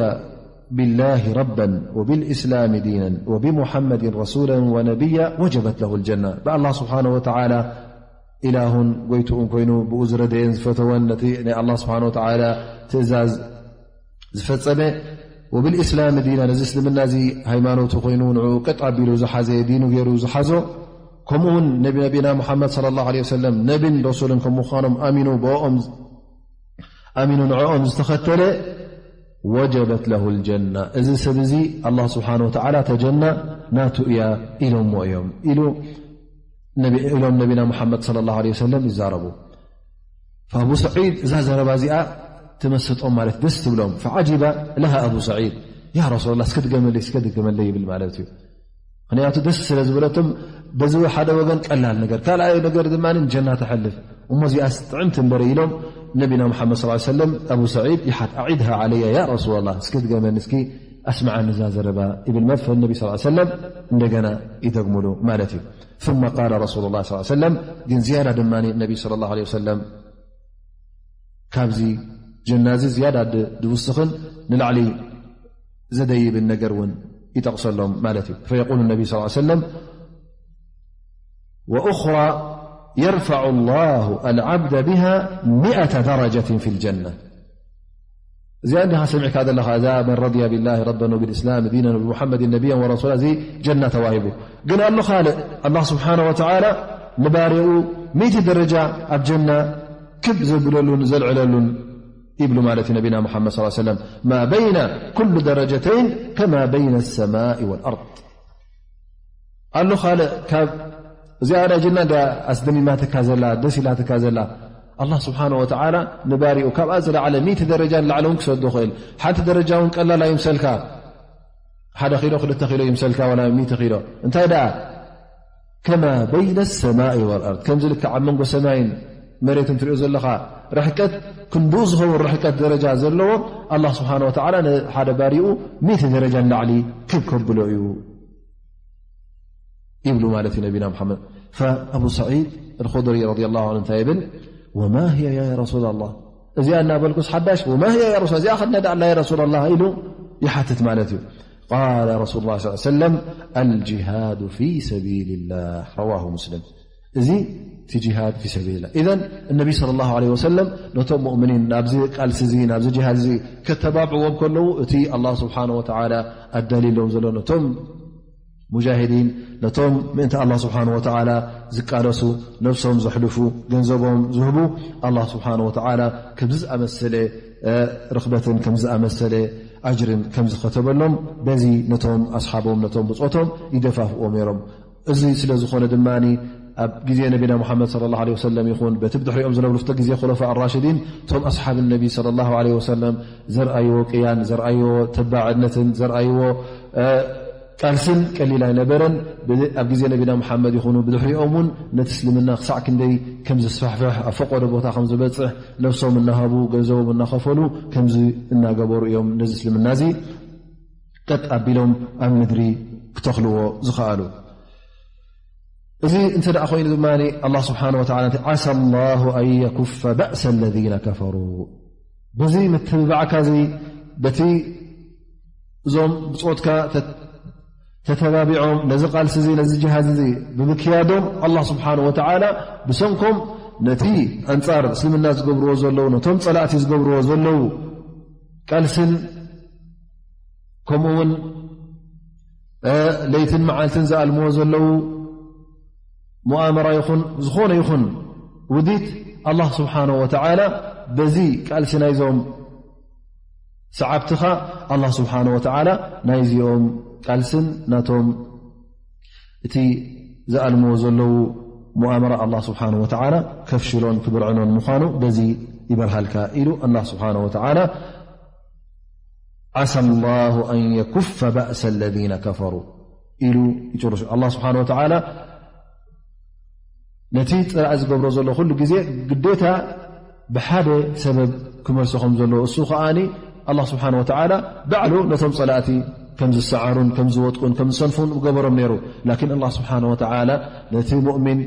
بالله ربا وبالإسلام دينا وبمحمد رسولا ونبيا وجبت له الجنة. ብኣላህ ስብሓነሁ ወተዓላ ኢላሁን ጎይትኡን ኮይኑ፣ ብኡ ዝረደየን ዝፈተወን፣ ነቲ ናይ ኣላህ ስብሓነሁ ወተዓላ ትእዛዝ ዝፈጸመ፣ ወብልእስላም ዲና፣ ነዚ እስልምና እዚ ሃይማኖቱ ኮይኑ፣ ንዕኡ ቀጥ ኣቢሉ ዝሓዘ፣ ዲኑ ገይሩ ዝሓዞ፣ ከምኡ እውን ነቢ፣ ነቢና ሙሓመድ ሰለላሁ ዐለይሂ ወሰለም ነቢን ረሱልን ከም ምዃኖም ኣሚኑ፣ ብኦም ኣሚኑ ንዕኦም ዝተኸተለ፣ ወጀበት ለሁ ልጀና፣ እዚ ሰብ እዚ ኣላህ ስብሓነሁ ወተዓላ እታ ጀና ናቱ እያ ኢሎሞ እዮም ኢሉ ነቢ-፣ ኢሎም ነቢና ሙሓመድ ሰለላሁ ዐለይሂ ወሰለም ይዛረቡ። ፈኣቡ ሰዒድ እዛ ዘረባ እዚኣ ትመሰጦም ማለት ደስ ትብሎም። ፈዓጂበ ለሃ ኣቡ ሰዒድ፣ ያ ረሱላላህ፣ እስከ ድገመለይ፣ እስከ ድገመለይ ይብል ማለት እዩ። ምኽንያቱ ደስ ስለ ዝበለቶም፣ በዚ ሓደ ወገን ቀላል ነገር፣ ካልኣይ ነገር ድማ ጀና ተሕልፍ፣ እሞ እዚኣስ ጥዕምቲ እምበር ኢሎም ነቢና ሙሓመድ ሰለላሁ ዐለይሂ ወሰለም ኣቡ ሰዒድ ይሓት፣ ኣዒድሃ ዓለየ ያ ረሱላላህ፣ እስኪ ድገመኒ፣ እስኪ ኣስምዓኒ እዛ ዘረባ ይብል መፈል ነቢ ሰለላሁ ዐለይሂ ወሰለም እንደገና ይደግሙሉ ማለት እዩ። ثم قال رسول الله صلى الله عليه وسلم، ግን ዝያዳ ድማ ነቢ ሰለላሁ ዐለይሂ ወሰለም ካብዚ ጀና እዚ ዝያዳ ድ-፣ ድውስኽን ንላዕሊ ዘደይብን ነገር እውን ይጠቕሰሎም ማለት እዩ። فيقول النبي صلى الله عليه وسلم: وأخرى يرفع الله العبد بها مئة درجة في الجنة. እዚኣ እንዲኻ ሰሚዕካ ዘለኻ፣ እዛ من رضي بالله ربا وبالإسلام دينا وبمحمد نبيا ورسولا፣ እዚ ጀና ተዋሂቡ። ግን ኣሎ ካልእ፣ ኣላህ ስብሓነሁ ወተዓላ ንባርያኡ ሚእቲ ደረጃ ኣብ ጀና ክብ ዘብለሉን ዘልዕለሉን ይብሉ ማለት እዩ ነቢና ሙሓመድ ሰለላሁ ዐለይሂ ወሰለም። ማ በይነ ኩሉ ደረጀተይን ከማ በይነ ሰማኢ ወልኣርድ። ኣሎ ካልእ ካብ እዚኣ ዳጅና ዳ ኣስደሚማትካ ዘላ፣ ደስ ኢላትካ ዘላ፣ ኣላህ ስብሓነ ወተዓላ ንባሪኡ ካብኣ ዝለዓለ ሚእቲ ደረጃ ንላዕሊ እውን ክሰዶ ይኽእል። ሓንቲ ደረጃ እውን ቀላል ኣይምሰልካ። ሓደ ኪሎ፣ ክልተ ኪሎ ይምሰልካ፣ ዋላ ሚእቲ ኪሎ። እንታይ ደኣ? ከማ በይነ ሰማኢ ወልኣርድ፣ ከምዚ ልክዕ ኣብ መንጎ ሰማይን መሬትን ትሪኦ ዘለኻ ርሕቀት፣ ክንድኡ ዝኸውን ርሕቀት ደረጃ ዘለዎ፣ ኣላህ ስብሓነ ወተዓላ ንሓደ ባሪኡ ሚእቲ ደረጃ ንላዕሊ ክብ ከብሎ እዩ ይብሉ ማለት እዩ ነቢና ሙሓመድ። ፈኣቡ ሰዒድ ኣልኹድሪ ረዲየላሁ ዐንሁ እንታይ ይብል? ወማ ህየ ያ ረሱላላህ፣ እዚኣ እናበልኩስ ሓዳሽ፣ ወማ ህየ ያ ረሱላ፣ እዚኣ ኸድና ደኣ ኣላ ያ ረሱላላህ ኢሉ ይሓትት ማለት እዩ። ቃለ ረሱሉላህ ሰለላሁ ዐለይሂ ወሰለም፣ ኣልጂሃዱ ፊ ሰቢልላህ፣ ረዋሁ ሙስሊም። እዚ እቲ ጂሃድ ፊ ሰቢልላህ። ኢዘን እነቢ ሰለላሁ ዐለይሂ ወሰለም ነቶም ሙእሚኒን ናብዚ ቃልሲ እዚ፣ ናብዚ ጂሃድ እዚ ከተባብዕዎም ከለዉ፣ እቲ ኣላህ ስብሓነ ወተዓላ ኣዳልዩሎም ዘሎ ነቶም ሙጃሂዲን፣ ነቶም ምእንቲ ኣላህ ስብሓነ ወተዓላ ዝቃለሱ፣ ነብሶም ዘሕልፉ፣ ገንዘቦም ዝህቡ፣ ኣላህ ስብሓነ ወተዓላ ከምዚ ዝኣመሰለ፣ እ፣ ርኽበትን ከምዚ ዝኣመሰለ ኣጅርን ከምዚ ከተበሎም፣ በዚ ነቶም ኣስሓቦም፣ ነቶም ብጾቶም ይደፋፍኦም ነይሮም። እዚ ስለ ዝኾነ ድማ ኣብ ግዜ ነቢና ሙሓመድ ሰለላሁ ዐለይሂ ወሰለም ይኹን በቲ ብድሕሪኦም ዝነብሩ ፍተ ግዜ ኹለፋ ኣራሽዲን፣ እቶም ኣስሓብ ነቢ ሰለላሁ ዐለይሂ ወሰለም ዘርኣይዎ ቅያን፣ ዘርኣይዎ ተባዕነትን ዘርኣይዎ፣ እ፣ ቃልስን ቀሊል ኣይነበረን። ብ-፣ ኣብ ግዜ ነቢና ሙሓመድ ይኹኑ ብድሕሪኦም እውን ነቲ እስልምና ክሳዕ ክንደይ ከም ዝስፋሕፍሕ፣ ኣብ ፈቆዶ ቦታ ከም ዝበጽሕ፣ ነብሶም እናሃቡ፣ ገንዘቦም እናኸፈሉ፣ ከምዚ እናገበሩ እዮም ነዚ እስልምና እዚ ቀጥ ኣቢሎም ኣብ ምድሪ ክተኽልዎ ዝኸኣሉ። እዚ እንተ ደኣ ኮይኑ ድማ ኣላህ ስብሓነ ወተዓላ፣ ዓሳ ላሁ ኣን የኩፈ ባእሰ ለዚነ ከፈሩ፣ በዚ ምትብባዕካ እዚ፣ በቲ እዞም ብጾትካ ተ-፣ ተተባቢዖም ነዚ ቃልሲ እዚ፣ ነዚ ጅሃድ እዚ ብምክያዶም፣ ኣላህ ስብሓነ ወተዓላ ብሰንኮም ነቲ ኣንጻር እስልምና ዝገብርዎ ዘለዉ፣ ነቶም ጸላእቲ ዝገብርዎ ዘለዉ ቃልስን ከምኡ እውን፣ እ፣ ለይትን መዓልትን ዝኣልምዎ ዘለዉ ሙኣመራ ይኹን ዝኾነ ይኹን ውዲት፣ ኣላህ ስብሓነሁ ወተዓላ በዚ ቃልሲ ናይዞም ሰዓብትኻ፣ ኣላህ ስብሓነሁ ወተዓላ ናይዚኦም ቃልስን ናቶም እቲ ዝኣልምዎ ዘለዉ ሙኣመራ ኣላህ ስብሓነሁ ወተዓላ ከፍሽሎን ክብርዕኖን ምዃኑ በዚ ይበርሃልካ ኢሉ ኣላህ ስብሓነሁ ወተዓላ ዓሳ ላሁ ኣን የኩፈ ባእሰ ለዚነ ከፈሩ ኢሉ ይጭርሹ። ኣላህ ስብሓነሁ ወተዓላ ነቲ ጸላኢ ዝገብሮ ዘሎ ኩሉ ግዜ ግዴታ ብሓደ ሰበብ ክመልሶ ከም ዘለዎ፣ እሱ ከኣኒ ኣላህ ስብሓነሁ ወተዓላ ባዕሉ ነቶም ጸላእቲ ከም ዝሰዓሩን ከም ዝወጥቁን ከም ዝሰንፉን ገበሮም ነይሩ። ላኪን ኣላህ ስብሓነሁ ወተዓላ ነቲ ሙእሚን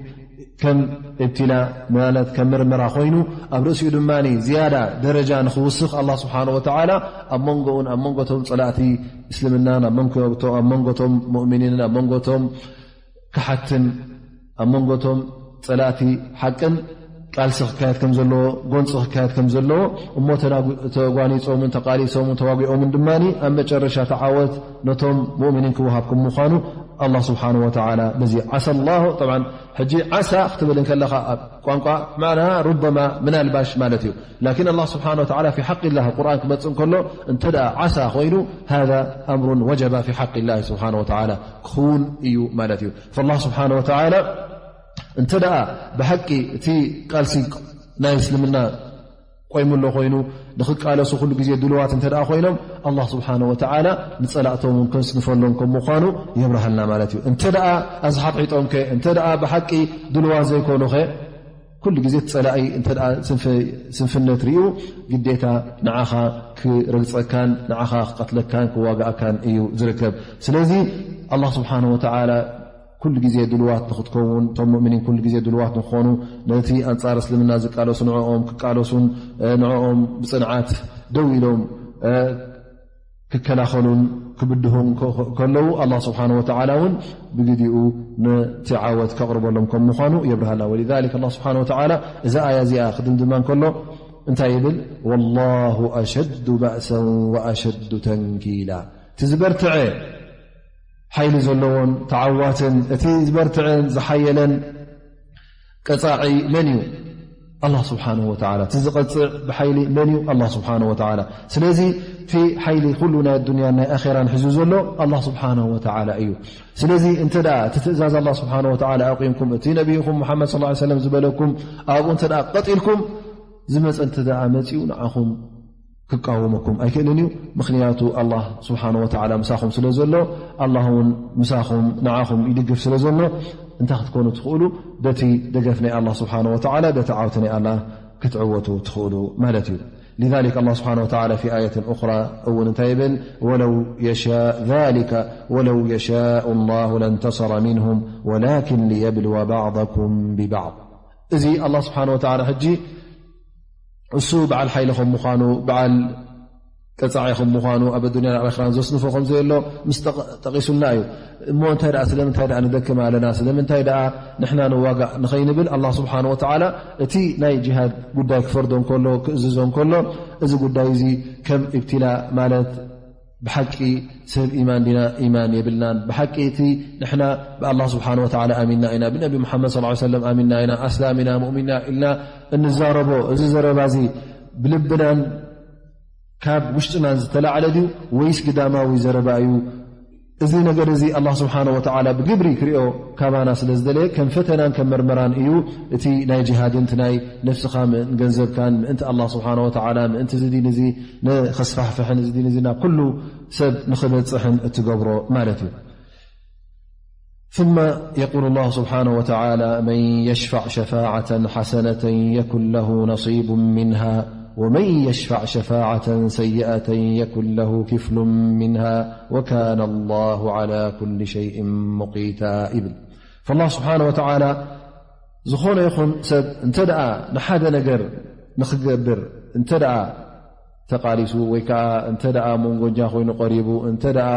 ከም እብትላ ማለት ከም ምርመራ ኮይኑ፣ ኣብ ርእሲኡ ድማ ዝያዳ ደረጃ ንኽውስኽ ኣላህ ስብሓነሁ ወተዓላ ኣብ መንጎኡን ኣብ መንጎቶም ጸላእቲ እስልምናን ኣብ መንጎቶ-፣ ኣብ መንጎቶም ሙእሚኒንን ኣብ መንጎቶም ክሓትን ኣብ መንጎቶም ጸላእቲ ሓቅን ቃልሲ ክካየድ ከም ዘለዎ፣ ጎንጺ ክካየድ ከም ዘለዎ፣ እሞ ተናጉ-፣ ተጓኒጾምን ተቃሊሶምን ተዋጊኦምን ድማ ኣብ መጨረሻ ተዓወት ነቶም ሙእሚኒን ክወሃብ ከም ምዃኑ ኣላህ ስብሓነሁ ወተዓላ በዚ ዓሳ ኣላሁ፣ ጠብዓን ሕጂ ዓሳ ክትብል እንከለኻ ኣብ ቋንቋ ማዕና ሩበማ ምናልባሽ ማለት እዩ። ላኪን ኣላህ ስብሓነሁ ወተዓላ ፊ ሓቂ ላህ ኣብ ቁርኣን ክመጽእ እንከሎ እንተ ደኣ ዓሳ ኮይኑ ሃዛ ኣምሩን ወጀባ ፊ ሓቂ ላህ ስብሓነሁ ወተዓላ ክኸውን እዩ ማለት እዩ። ፈላህ ስብሓነሁ ወተዓላ እንተ ደኣ ብሓቂ እቲ ቃልሲ ናይ እስልምና ቆይሙ ኣሎ ኮይኑ፣ ንኽቃለሱ ኩሉ ግዜ ድሉዋት እንተ ደኣ ኮይኖም፣ ኣላህ ስብሓነሁ ወተዓላ ንጸላእቶም እውን ከስንፈሎም ከም ምዃኑ የብርሃልና ማለት እዩ። እንተ ደኣ ኣዝሓጥሒጦም ከ፣ እንተ ደኣ ብሓቂ ድሉዋት ዘይኮኑ ኸ፣ ኩሉ ግዜ እቲ ጸላኢ እንተ ደኣ ስንፍ-፣ ስንፍነት ርእዩ፣ ግዴታ ንዓኻ ክረግጸካን ንዓኻ ክቐትለካን ክዋግኣካን እዩ ዝርከብ። ስለዚ ኣላህ ስብሓነሁ ወተዓላ ኩሉ ግዜ ድሉዋት ንኽትከውን፣ እቶም ሙእሚኒን ኩሉ ግዜ ድሉዋት ንኽኾኑ፣ ነቲ ኣንጻር እስልምና ዝቃለሱ ንዕኦም ክቃለሱን፣ እ፣ ንዕኦም ብጽንዓት ደው ኢሎም፣ እ፣ ክከላኸሉን ክብድሁን ከ-፣ ከለዉ፣ ኣላህ ስብሓነሁ ወተዓላ እውን ብግዲኡ ነቲ ዓወት ከቕርበሎም ከም ምዃኑ የብርሃልና። ወሊዛሊክ ኣላህ ስብሓነሁ ወተዓላ እዛ ኣያ እዚኣ ክድምድማ እንከሎ እንታይ ይብል? ወላሁ ኣሸዱ ባእሰን ወኣሸዱ ተንኪላ። እቲ ዝበርትዐ ሓይሊ ዘለዎን ተዓዋትን፣ እቲ ዝበርትዐን ዝሓየለን ቀጻዒ መን እዩ? ኣላህ ስብሓንሁ ወተዓላ። እቲ ዝቐፅዕ ብሓይሊ መን እዩ? ኣላህ ስብሓንሁ ወተዓላ። ስለዚ እቲ ሓይሊ ኩሉ ናይ ኣዱንያን ናይ ኣኼራን ሒዙ ዘሎ ኣላህ ስብሓንሁ ወተዓላ እዩ። ስለዚ እንተ ደኣ እቲ ትእዛዝ ኣላህ ስብሓንሁ ወተዓላ ኣቑምኩም፣ እቲ ነቢይኹም ሙሓመድ ሰለላሁ ዐለይሂ ወሰለም ዝበለኩም ኣብኡ እንተ ደኣ ቀጢልኩም፣ ዝመፀ እንተ ደኣ መፂኡ ንዓኹም ክቃወመኩም ኣይክእልን እዩ። ምኽንያቱ ኣላህ ስብሓንሁ ወተዓላ ምሳኹም ስለ ዘሎ፣ ኣላህ እውን ምሳኹም ንዓኹም ይድግፍ ስለ ዘሎ፣ እንታይ ክትኮኑ ትኽእሉ? በቲ ደገፍ ናይ ኣላህ ስብሓንሁ ወተዓላ፣ በቲ ዓውቲ ናይ ኣላህ ክትዕወቱ ትኽእሉ ማለት እዩ። لذلك الله سبحانه وتعالى في آية أخرى እውን እንታይ ይብል? ولو يشاء ذلك ولو يشاء الله لانتصر منهم ولكن ليبلو بعضكم ببعض። እዚ ኣላህ ስብሓንሁ ወተዓላ ሕጂ እሱ በዓል ሓይሊ ከም ምዃኑ፣ በዓል ቀጻዒ ከም ምዃኑ፣ ኣብ ኣዱንያን ኣብ ኣኽራን ዘስንፎ ከም ዘየሎ ምስ ጠቕ-፣ ጠቒሱልና እዩ። እሞ እንታይ ደኣ፣ ስለምንታይ ደኣ ንደክም ኣለና? ስለምንታይ ደኣ ንሕና ንዋጋእ ንኸይንብል፣ ኣላህ ስብሓንሁ ወተዓላ እቲ ናይ ጂሃድ ጉዳይ ክፈርዶ እንከሎ፣ ክእዝዞ እንከሎ፣ እዚ ጉዳይ እዚ ከም ኢብትላ ማለት ብሓቂ ሰብ ኢማን ዲና? ኢማን የብልናን። ብሓቂ እቲ ንሕና ብኣላህ ስብሓንሁ ወተዓላ ኣሚንና ኢና፣ ብነቢ ሙሓመድ ሰለላሁ ዐለይሂ ወሰለም ኣሚንና ኢና፣ ኣስላም ኢና፣ ሙእሚን ኢና ኢልና እንዛረቦ፣ እዚ ዘረባ እዚ ብልብናን ካብ ውሽጥናን ዝተላዕለ ድዩ ወይስ ግዳማዊ ዘረባ እዩ? እዚ ነገር እዚ ኣላህ ስብሓንሁ ወተዓላ ብግብሪ ክሪኦ ካባና ስለ ዝደለየ፣ ከም ፈተናን ከም መርመራን እዩ። እቲ ናይ ጂሃድን እቲ ናይ ነፍስኻ ምእን ገንዘብካን ምእንቲ ኣላህ ስብሓንሁ ወተዓላ፣ ምእንቲ እዚ ዲን እዚ ንኸስፋሕፍሕን እዚ ዲን እዚ ናብ ኩሉ ሰብ ንኽበጽሕን እትገብሮ ማለት እዩ። ثم يقول الله سبحانه وتعالى: من يشفع شفاعة حسنة يكن له نصيب منها، ومن يشفع شفاعة سيئة يكن له كفل منها، وكان الله على كل شيء مقيتا ይብል። فالله سبحانه وتعالى ዝኾነ ይኹን ሰብ እንተ ደኣ ንሓደ ነገር ንኽገብር እንተ ደኣ ተቓሊሱ ወይ ከኣ እንተ ደኣ መንጎኛ ኮይኑ ቀሪቡ፣ እንተ ደኣ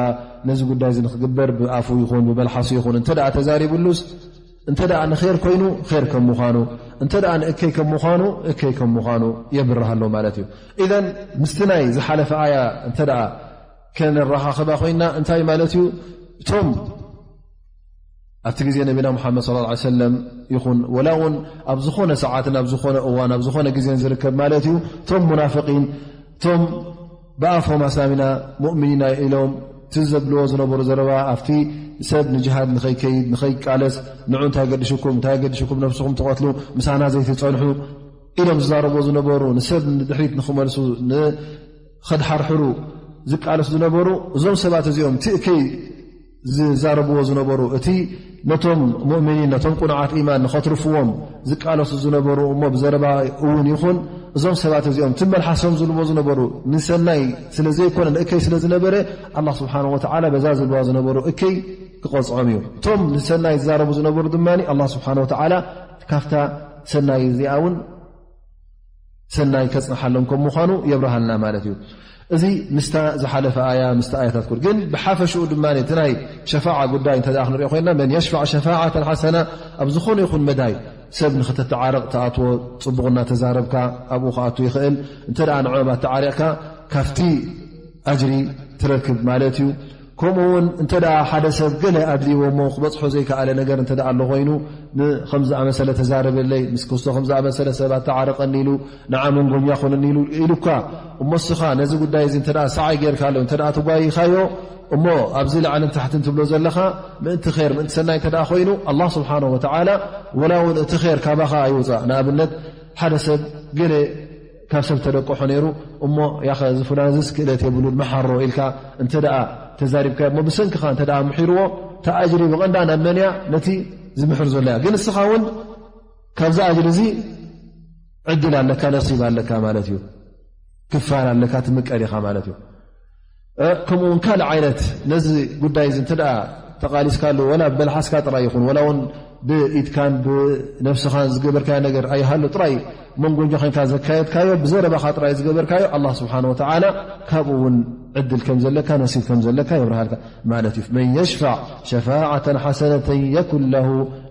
ነዚ ጉዳይ እዚ ንኽግበር ብኣፉ ይኹን ብመልሓሱ ይኹን እንተ ደኣ ተዛሪቡሉስ፣ እንተ ደኣ ንኼር ኮይኑ ኼር ከም ምዃኑ፣ እንተ ደኣ ንእከይ ከም ምዃኑ እከይ ከም ምዃኑ የብርሃሎ ማለት እዩ። ኢዘን ምስቲ ናይ ዝሓለፈ ኣያ እንተ ደኣ ከነራኻኽባ ኮይና እንታይ ማለት እዩ? እቶም ኣብቲ ግዜ ነቢና ሙሓመድ ሰለላሁ ዐለይሂ ወሰለም ይኹን ወላ እውን ኣብ ዝኾነ ሰዓትን ኣብ ዝኾነ እዋን ኣብ ዝኾነ ግዜን ዝርከብ ማለት እዩ። እቶም ሙናፍቂን እቶም ብኣፎም ኣስላሚና ሙእሚኒና ኢሎም እቲ ዘብልዎ ዝነበሩ ዘረባ ኣብቲ ሰብ ንጅሃድ ንኸይከይድ ንኸይቃለስ ንዑ እንታይ ገድሽኩም እንታይ ገድሽኩም ነብስኹም ትቐትሉ ምሳና ዘይትጸንሑ ኢሎም ዝዛረብዎ ዝነበሩ ንሰብ ንድሕሪት ንኽመልሱ ን ከድሓርሕሩ ዝቃለሱ ዝነበሩ እዞም ሰባት እዚኦም ትእከይ ዝዛረብዎ ዝነበሩ፣ እቲ ነቶም ሙእሚኒን ነቶም ቁኑዓት ኢማን ንኸትርፍዎም ዝቃለሱ ዝነበሩ እሞ ብዘረባ እውን ይኹን እዞም ሰባት እዚኦም እቲ መልሓሶም ዝብልዎ ዝነበሩ ንሰናይ ስለ ዘይኮነ ንእከይ ስለ ዝነበረ ኣላህ ስብሓንሁ ወተዓላ በዛ ዝብልዋ ዝነበሩ እከይ ክቐጽዖም እዩ። እቶም ንሰናይ ዝዛረቡ ዝነበሩ ድማ ኣላህ ስብሓንሁ ወተዓላ ካብታ ሰናይ እዚኣ እውን ሰናይ ከጽንሓሎም ከም ምዃኑ የብርሃልና ማለት እዩ። እዚ ምስታ ዝሓለፈ ኣያ ምስቲ ኣያታት ኩሉ ግን ብሓፈሽኡ ድማ እቲ ናይ ሸፋዓ ጉዳይ እንተ ደኣ ክንሪኦ ኮይና መን የሽፋዕ ሸፋዓተን ሓሰና ኣብ ዝኾነ ይኹን መዳይ ሰብ ንኽተተዓረቕ ተኣትዎ ጽቡቕ እናተዛረብካ ኣብኡ ክኣቱ ይኽእል። እንተ ደኣ ንዕኦም ኣተዓሪቕካ ካብቲ ኣጅሪ ትረክብ ማለት እዩ። ከምኡ እውን እንተ ደኣ ሓደ ሰብ ገለ ኣድልይዎ እሞ ክበጽሖ ዘይከኣለ ነገር እንተ ደኣ ኣሎ ኮይኑ ንኸም ዝኣመሰለ ተዛረበለይ ምስ ክስቶ ከም ዝኣመሰለ ሰብ ኣተዓረቐኒ ኢሉ ንዓ መንጎኛ ኮነኒ ኢሉ ኢሉካ እሞ እስኻ ነዚ ጉዳይ እዚ እንተ ደኣ ሰዓይ ጌርካሉ እንተ ደኣ ተጓይኻዮ እሞ ኣብዚ ላዕልን ታሕትን ትብሎ ዘለኻ ምእንቲ ኸይር ምእንቲ ሰናይ እንተ ደኣ ኮይኑ ኣላህ ስብሓንሁ ወተዓላ ወላ እውን እቲ ኸይር ካባኻ ኣይውፃእ። ንኣብነት ሓደ ሰብ ገለ ካብ ሰብ ተደቅሖ ነይሩ እሞ ያኸ እዚ ፍላን እዚስ ክእለት የብሉን መሓሮ ኢልካ እንተ ደኣ ተዛሪብካዮ እሞ ብሰንክኻ እንተ ደኣ ምሒርዎ እቲ ኣጅሪ ብቐንዳ ናብ መን እያ? ነቲ ዝምሕር ዘሎ እያ። ግን እስኻ እውን ካብዚ ኣጅሪ እዚ ዕድል ኣለካ፣ ነሲብ ኣለካ ማለት እዩ። ክፋል ኣለካ፣ ትምቀል ኢኻ ማለት እዩ። እ፣ ከምኡ እውን ካልእ ዓይነት ነዚ ጉዳይ እዚ እንተ ደኣ ተቓሊስካሉ፣ ወላ ብመልሓስካ ጥራይ ይኹን፣ ወላ እውን ብኢድካን ብነብስኻን ዝገበርካዮ ነገር ኣይሃሉ ጥራይ መንጎኛ ኮይንካ ዘካየድካዮ፣ ብዘረባኻ ጥራይ ዝገበርካዮ፣ ኣላህ ስብሓነ ወተዓላ ካብኡ እውን ዕድል ከም ዘለካ፣ ነሲብ ከም ዘለካ የብርሃልካ ማለት እዩ። መን የሽፋዕ ሸፋዓተን ሓሰነተን የኩን ለሁ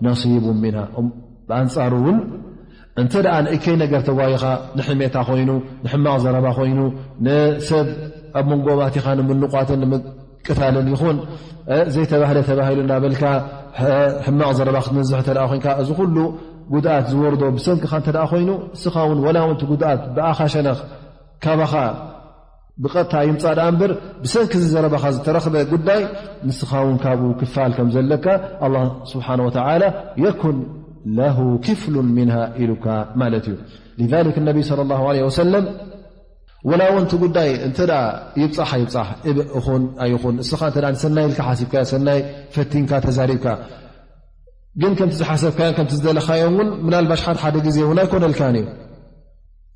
ነሲቡ ሚንሃ። እም፣ ብኣንጻሩ እውን እንተ ደኣ ንእከይ ነገር ተጓይኻ፣ ንሕሜታ ኮይኑ፣ ንሕማቕ ዘረባ ኮይኑ፣ ንሰብ ኣብ መንጎ ባቲኻ ንምንቋትን ንምቅታልን ይኹን፣ እ፣ ዘይተባህለ ተባሂሉ እናበልካ፣ ሕ-፣ ሕማቕ ዘረባ ክትነዝሕ እንተ ደኣ ኮይንካ፣ እዚ ኩሉ ጉድኣት ዝወርዶ ብሰንክኻ እንተ ደኣ ኮይኑ፣ እስኻ እውን ወላ እውን እቲ ጉድኣት ብኣኻ ሸነኽ ካባኻ ብቐጥታ ይምጻእ ደኣ እምበር፣ ብሰንኪ እዚ ዘረባኻ ዝተረኽበ ጉዳይ ንስኻ እውን ካብኡ ክፋል ከም ዘለካ ኣላህ ስብሓነ ወተዓላ የኩን ለሁ ክፍሉን ሚንሃ ኢሉካ ማለት እዩ። ሊዛሊክ ነቢ ሰለላሁ ዐለይሂ ወሰለም ወላ እውን እቲ ጉዳይ እንተ ደኣ ይብጻሕ ኣይብጻሕ፣ እብ እኹን ኣይኹን፣ እስኻ እንተ ደኣ ንሰናይ ኢልካ ሓሲብካዮ፣ ሰናይ ፈቲንካ ተዛሪብካ፣ ግን ከምቲ ዝሓሰብካዮን ከምቲ ዝደለኻዮን እውን ምናልባሽ ሓደ ሓደ ግዜ እውን ኣይኮነልካን እዩ።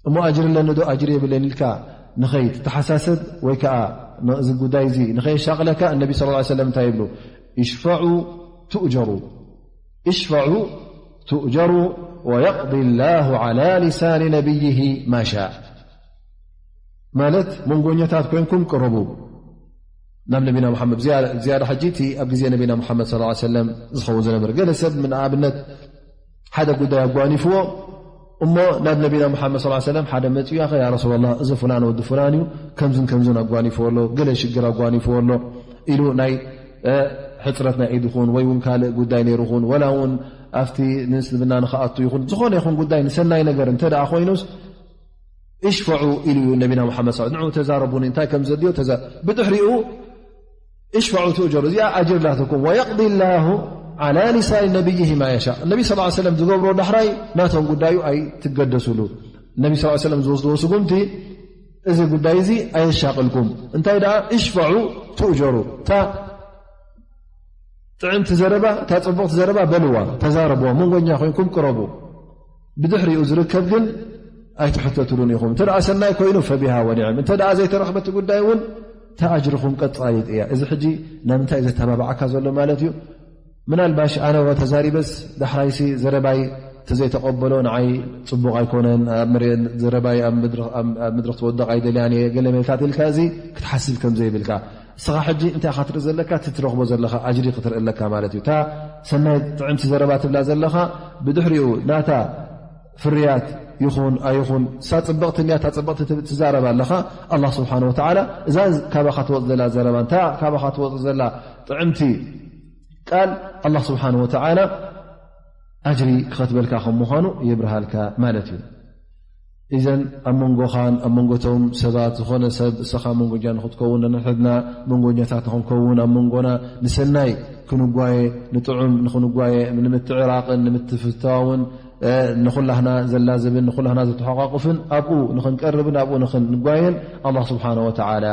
እሞ ኣጅሪ ኣለኒ ዶ ኣጅሪ የብለይን ኢልካ ንኸይትተሓሳሰብ ወይ ከዓ ነዚ ጉዳይ እዚ ንኸየሻቕለካ እነቢ ሰለላሁ ዐለይሂ ወሰለም እንታይ ይብሉ? እሽፈዑ ትእጀሩ፣ እሽፈዑ ትእጀሩ ወየቅዲ ላሁ ዐላ ሊሳኒ ነቢይሂ ማ ሻእ። ማለት መንጎኛታት ኮይንኩም ቅረቡ ናብ ነቢና ሙሓመድ። ዝያዳ፣ ዝያዳ ሕጂ እቲ ኣብ ግዜ ነቢና ሙሓመድ ሰለላሁ ዐለይሂ ወሰለም ዝኸውን ዝነበረ፣ ገለ ሰብ ንኣብነት ሓደ ጉዳይ ኣጓኒፍዎ እሞ ናብ ነቢና ሙሓመድ ሰለላሁ ዐለይሂ ወሰለም ሓደ መጺኡ፣ ያኸ ያ ረሱላላህ፣ እዚ ፍላን ወዲ ፍላን እዩ፣ ከምዝን ከምዝን ኣጓኒፍዎ ኣሎ፣ ገለ ሽግር ኣጓኒፍዎ ኣሎ ኢሉ ናይ፣ እ፣ ሕጽረት ናይ ኢድ ይኹን ወይ እውን ካልእ ጉዳይ ነይሩ ይኹን፣ ወላ እውን ኣብቲ ንእስልምና ንኽኣቱ ይኹን፣ ዝኾነ ይኹን ጉዳይ ንሰናይ ነገር እንተ ደኣ ኮይኑስ፣ እሽፈዑ ኢሉ እዩ ነቢና ሙሓመድ ሰለላሁ ዐለይሂ ወሰለም። ንዑ ተዛረቡኒ፣ እንታይ ከም ዘድልዮ ተዛ-፣ ብድሕሪኡ እሽፈዑ ትእጀሩ፣ እዚኣ ኣጅር ናትኩም። ወየቅዲ ላሁ ዐላ ሊሳኒ ነቢይሂ ማ የሻእ። ነቢ ሰለላሁ ዐለይሂ ወሰለም ዝገብሮ ዳሕራይ ናቶም ጉዳዩ ኣይትገደሱሉ። ነቢ ሰለላሁ ዐለይሂ ወሰለም ዝወስድዎ ስጉምቲ እዚ ጉዳይ እዚ ኣየሻቕልኩም። እንታይ ደኣ እሽፈዑ ትእጀሩ። እታ ጥዕምቲ ዘረባ፣ እታ ጽቡቕቲ ዘረባ በልዋ፣ ተዛረብዋ፣ መንጎኛ ኮይንኩም ቅረቡ። ብድሕሪኡ ዝርከብ ግን ኣይትሕተትሉን ኢኹም። እንተ ደኣ ሰናይ ኮይኑ ፈቢሃ ወኒዕም፣ እንተ ደኣ ዘይተረኽበቲ ጉዳይ እውን እታ ኣጅርኹም ቀጻሊት እያ። እዚ ሕጂ ናብ ምንታይ እዩ ዘተባብዓካ ዘሎ ማለት እዩ? ምናልባሽ ኣነ ወ ተዛሪበስ ዳሕራይሲ ዘረባይ ተዘይተቐበሎ ንዓይ ጽቡቕ ኣይኮነን፣ ኣብ መሬት ዘረባይ ኣብ መድረኽ፣ ኣብ፣ ኣብ መድረኽ ተወደቕ ኣይደልያን እየ፣ ገለ ሜልታት ኢልካ እዚ ክትሓስብ ከም ዘይብልካ። እስኻ ሕጂ እንታይ ኢኻ ትርኢ ዘለካ? እቲ ትረኽቦ ዘለኻ ኣጅሪ ክትርኢ ኣለካ ማለት እዩ። እታ ሰናይ ጥዕምቲ ዘረባ ትብላ ዘለኻ፣ ብድሕሪኡ ናታ ፍርያት ይኹን ኣይኹን፣ እሳ ጽብቕቲ እንድያ፣ እታ ጽብቕቲ ትብ-፣ ትዛረብ ኣለኻ። ኣላህ ስብሓነ ወተዓላ እዛ ካባኻ ትወጽእ ዘላ ዘረባ፣ እንታ ካባኻ ትወጽእ ዘላ ጥዕምቲ ቃል፣ ኣላህ ስብሓነ ወተዓላ ኣጅሪ ክኸትበልካ ከም ምዃኑ የብርሃልካ ማለት እዩ። ኢዘን ኣብ መንጎኻን ኣብ መንጎቶም ሰባት፣ ዝኾነ ሰብ እስኻ መንጎኛ ንኽትከውን፣ ነንሕድና መንጎኛታት ንኽንከውን፣ ኣብ መንጎና ንሰናይ ክንጓየ፣ ንጥዑም ንኽንጓየ፣ ንምትዕራቕን ንምትፍታውን፣ እ፣ ንኹላህና ዘላዝብን ንኹላህና ዘተሓቋቁፍን ኣብኡ ንኽንቀርብን ኣብኡ ንኽንጓየን ኣላህ ስብሓነ ወተዓላ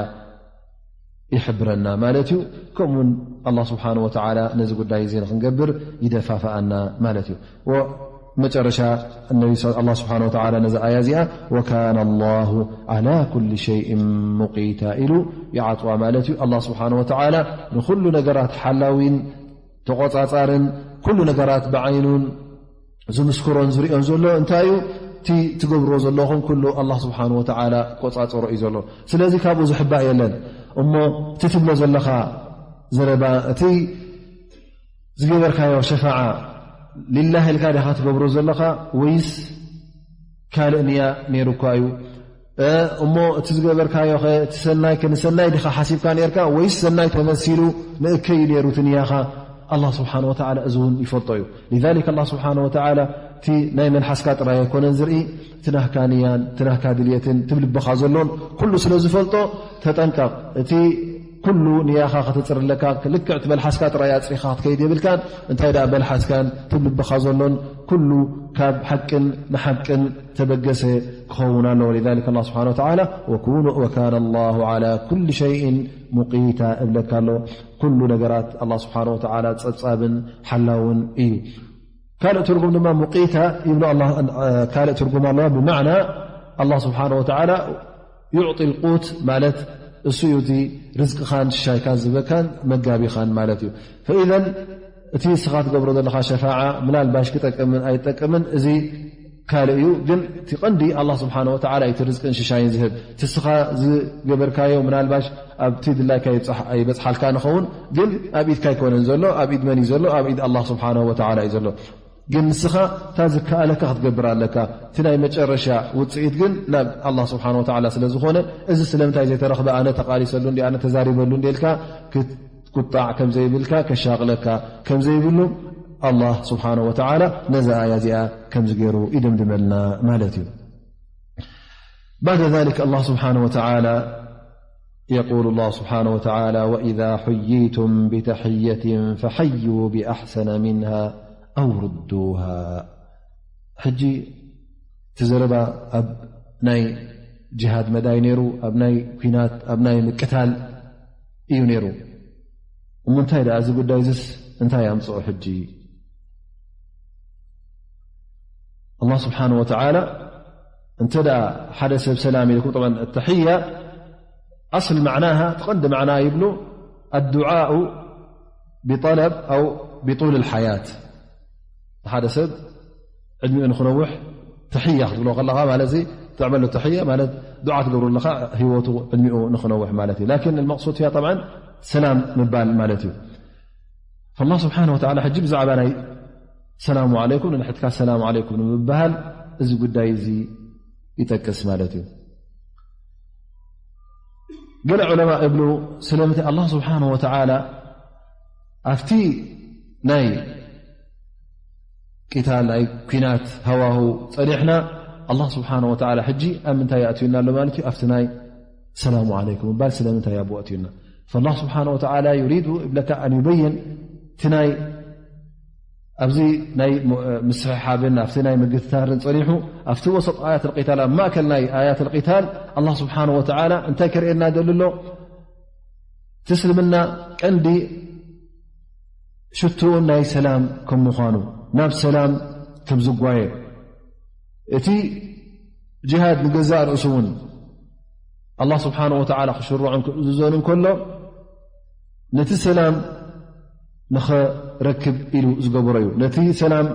ይሕብረና ማለት እዩ። ከምኡውን ኣላህ ስብሓነ ወተዓላ ነዚ ጉዳይ እዚ ንኽንገብር ይደፋፍኣና ማለት እዩ። ወ-፣ መጨረሻ ነቢ ስ-፣ ኣላህ ስብሓነ ወተዓላ ነዚ ኣያ እዚኣ "ወካነ ኣላሁ ዓላ ኩሊ ሸይእን ሙቂታ" ኢሉ ይዓጽዋ ማለት እዩ። ኣላህ ስብሓነ ወተዓላ ንኹሉ ነገራት ሓላዊን ተቖጻጻርን፣ ኩሉ ነገራት ብዓይኑን ዝምስክሮን ዝርእዮን ዘሎ እንታይ እዩ? እቲ ትገብርዎ ዘለኹም ኩሉ ኣላህ ስብሓነ ወተዓላ ቆጻጸሮ እዩ ዘሎ። ስለዚ ካብኡ ዝሕባእ የለን። እሞ እቲ ትብሎ ዘለኻ ዘረባ፣ እቲ ዝገበርካዮ ሸፋዓ ሊላህ ኢልካ ዲኻ ትገብሮ ዘለኻ ወይስ ካልእ ንያ ነይሩካ እዩ? እ፣ እሞ እቲ ዝገበርካዮ ኸ፣ እቲ ሰናይ ከ ንሰናይ ዲኻ ሓሲብካ ነርካ ወይስ ሰናይ ተመሲሉ ንእከይ እዩ ነይሩ እቲ ንያኻ? ኣላህ ስብሓነ ወተዓላ እዚ እውን ይፈልጦ እዩ። ሊዛሊክ ኣላህ ስብሓነ ወተዓላ እቲ ናይ መልሓስካ ጥራይ ኣይኮነን ዝርኢ፣ እቲ ናህካ ንያን፣ እቲ ናህካ ድልየትን፣ እቲ ልብኻ ዘሎን ኩሉ ስለ ዝፈልጦ ተጠንቀቕ። እቲ ኩሉ ንያኻ ከተጽሪ ኣለካ። ልክዕ እቲ መልሓስካ ጥራይ ኣጽሪኻ ክትከይድ የብልካን። እንታይ ደኣ መልሓስካን እቲ ልብኻ ዘሎን ኩሉ ካብ ሓቅን ንሓቅን ተበገሰ ክኸውን ኣለዎ። ሊዛሊክ ኣላህ ስብሓነ ወተዓላ "ወኩኑ ወካነ ኣላሁ ዓላ ኩሊ ሸይእን ሙቂታ" እብለካ ኣሎ። ኩሉ ነገራት ኣላህ ስብሓነ ወተዓላ ጸብጻብን ሓላውን እዩ። ካልእ ትርጉም ድማ ሙቂታ ይብሉ ኣላ-፣ ካልእ ትርጉም ኣለዋ። ብመዕና ኣላህ ስብሓነ ወተዓላ ዩዕጢ ልቁት ማለት እሱ እዩ፣ እቲ ርዝቅኻን ሽሻይካን ዝህበካን መጋቢኻን ማለት እዩ። ፈኢዘን እቲ እስኻ ትገብሮ ዘለኻ ሸፋዓ ምናልባሽ ክጠቅምን ኣይጠቅምን እዚ ካልእ እዩ። ግን እቲ ቀንዲ ኣላህ ስብሓነ ወተዓላ እዩ እቲ ርዝቅን ሽሻይን ዝህብ። እቲ እስኻ ዝገበርካዮ ምናልባሽ ኣብቲ ድላይካ ይብጻሕ-፣ ኣይበጽሓልካ ንኸውን፣ ግን ኣብ ኢድካ ኣይኮነን ዘሎ። ኣብ ኢድ መን እዩ ዘሎ? ኣብ ኢድ ኣላህ ስብሓነ ወተዓላ እዩ ዘሎ። ግን ንስኻ እታ ዝከኣለካ ክትገብር ኣለካ። እቲ ናይ መጨረሻ ውጽኢት ግን ናብ ኣላህ ስብሓነ ወተዓላ ስለ ዝኾነ፣ እዚ ስለምንታይ ዘይተረኽበ፣ ኣነ ተቓሊሰሉ እንዲ፣ ኣነ ተዛሪበሉ እንዲ ኢልካ ክትቁጣዕ ከም ዘይብልካ፣ ከሻቕለካ ከም ዘይብሉ፣ ኣላህ ስብሓነሁ ወተዓላ ነዛ ኣያ እዚኣ ከምዚ ገይሩ ይድምድመልና ማለት እዩ። بعد ذلك الله سبحانه وتعالى يقول الله سبحانه وتعالى: وإذا حييتم بتحية فحيوا بأحسن منها أو ردوها. ሕጂ እቲ ዘረባ ኣብ ናይ ጅሃድ መዳይ ነይሩ፣ ኣብ ናይ ኲናት፣ ኣብ ናይ ምቅታል እዩ ነይሩ። እሞ እንታይ ደኣ እዚ ጉዳይ እዚስ እንታይ ኣምጽኦ ሕጂ? ኣላህ ስብሓነሁ ወተዓላ እንተ ደኣ ሓደ ሰብ ሰላም ኢልኩም፣ ጠብዓን፣ ኣተሕያ ኣስል መዕናሃ፣ እቲ ቀንዲ መዕና ይብሉ፣ ኣዱዓኡ ቢጠለብ ኣው ቢጡል ልሓያት። ሓደ ሰብ ዕድሚኡ ንኽነውሕ ተሕያ ክትብሎ ከለኻ ማለት እዚ፣ ትዕመሎ ተሕያ ማለት ዱዓ ትገብሩ ኣለኻ ህይወቱ ዕድሚኡ ንኽነውሕ ማለት እዩ። ላኪን መቅሱድ ፊያ ጠብዓን ሰላም ምባል ማለት እዩ። ፈላህ ስብሓን ወተዓላ ሕጂ ብዛዕባ ናይ ሰላሙ ዓለይኩም፣ ንንሕትካ ሰላሙ ዓለይኩም ንምብሃል እዚ ጉዳይ እዚ ይጠቅስ ማለት እዩ። ገለ ዑለማ እብሉ፣ ስለምንታይ ኣላህ ስብሓን ወተዓላ ኣብቲ ናይ ቂታል ናይ ኲናት ሃዋሁ ጸኒሕና፣ ኣላህ ስብሓን ወተዓላ ሕጂ ኣብ ምንታይ ኣእትዩና ኣሎ ማለት እዩ? ኣብቲ ናይ ሰላሙ ዓለይኩም ምባል ስለምንታይ ኣብኡ ኣእትዩና? ፈላህ ስብሓን ወተዓላ ዩሪዱ እብለካ ኣን ዩበይን እቲ ናይ ኣብዚ ናይ ሙ-፣ ምስሕሓብን ኣብቲ ናይ ምግትታርን ጸኒሑ፣ ኣብቲ ወሰጥ ኣያት ልቂታል፣ ኣብ ማእከል ናይ ኣያት ልቂታል ኣላህ ስብሓን ወተዓላ እንታይ ከርእየና ደሊ ኣሎ? እቲ እስልምና ቀንዲ ሽትኡን ናይ ሰላም ከም ምዃኑ፣ ናብ ሰላም ከም ዝጓየ፣ እቲ ጅሃድ ንገዛእ ርእሱ እውን ኣላህ ስብሓን ወተዓላ ክሽርዖን ክእዝዞን እንከሎ፣ ነቲ ሰላም ንኸረክብ ኢሉ ዝገበሮ እዩ። ነቲ ሰላም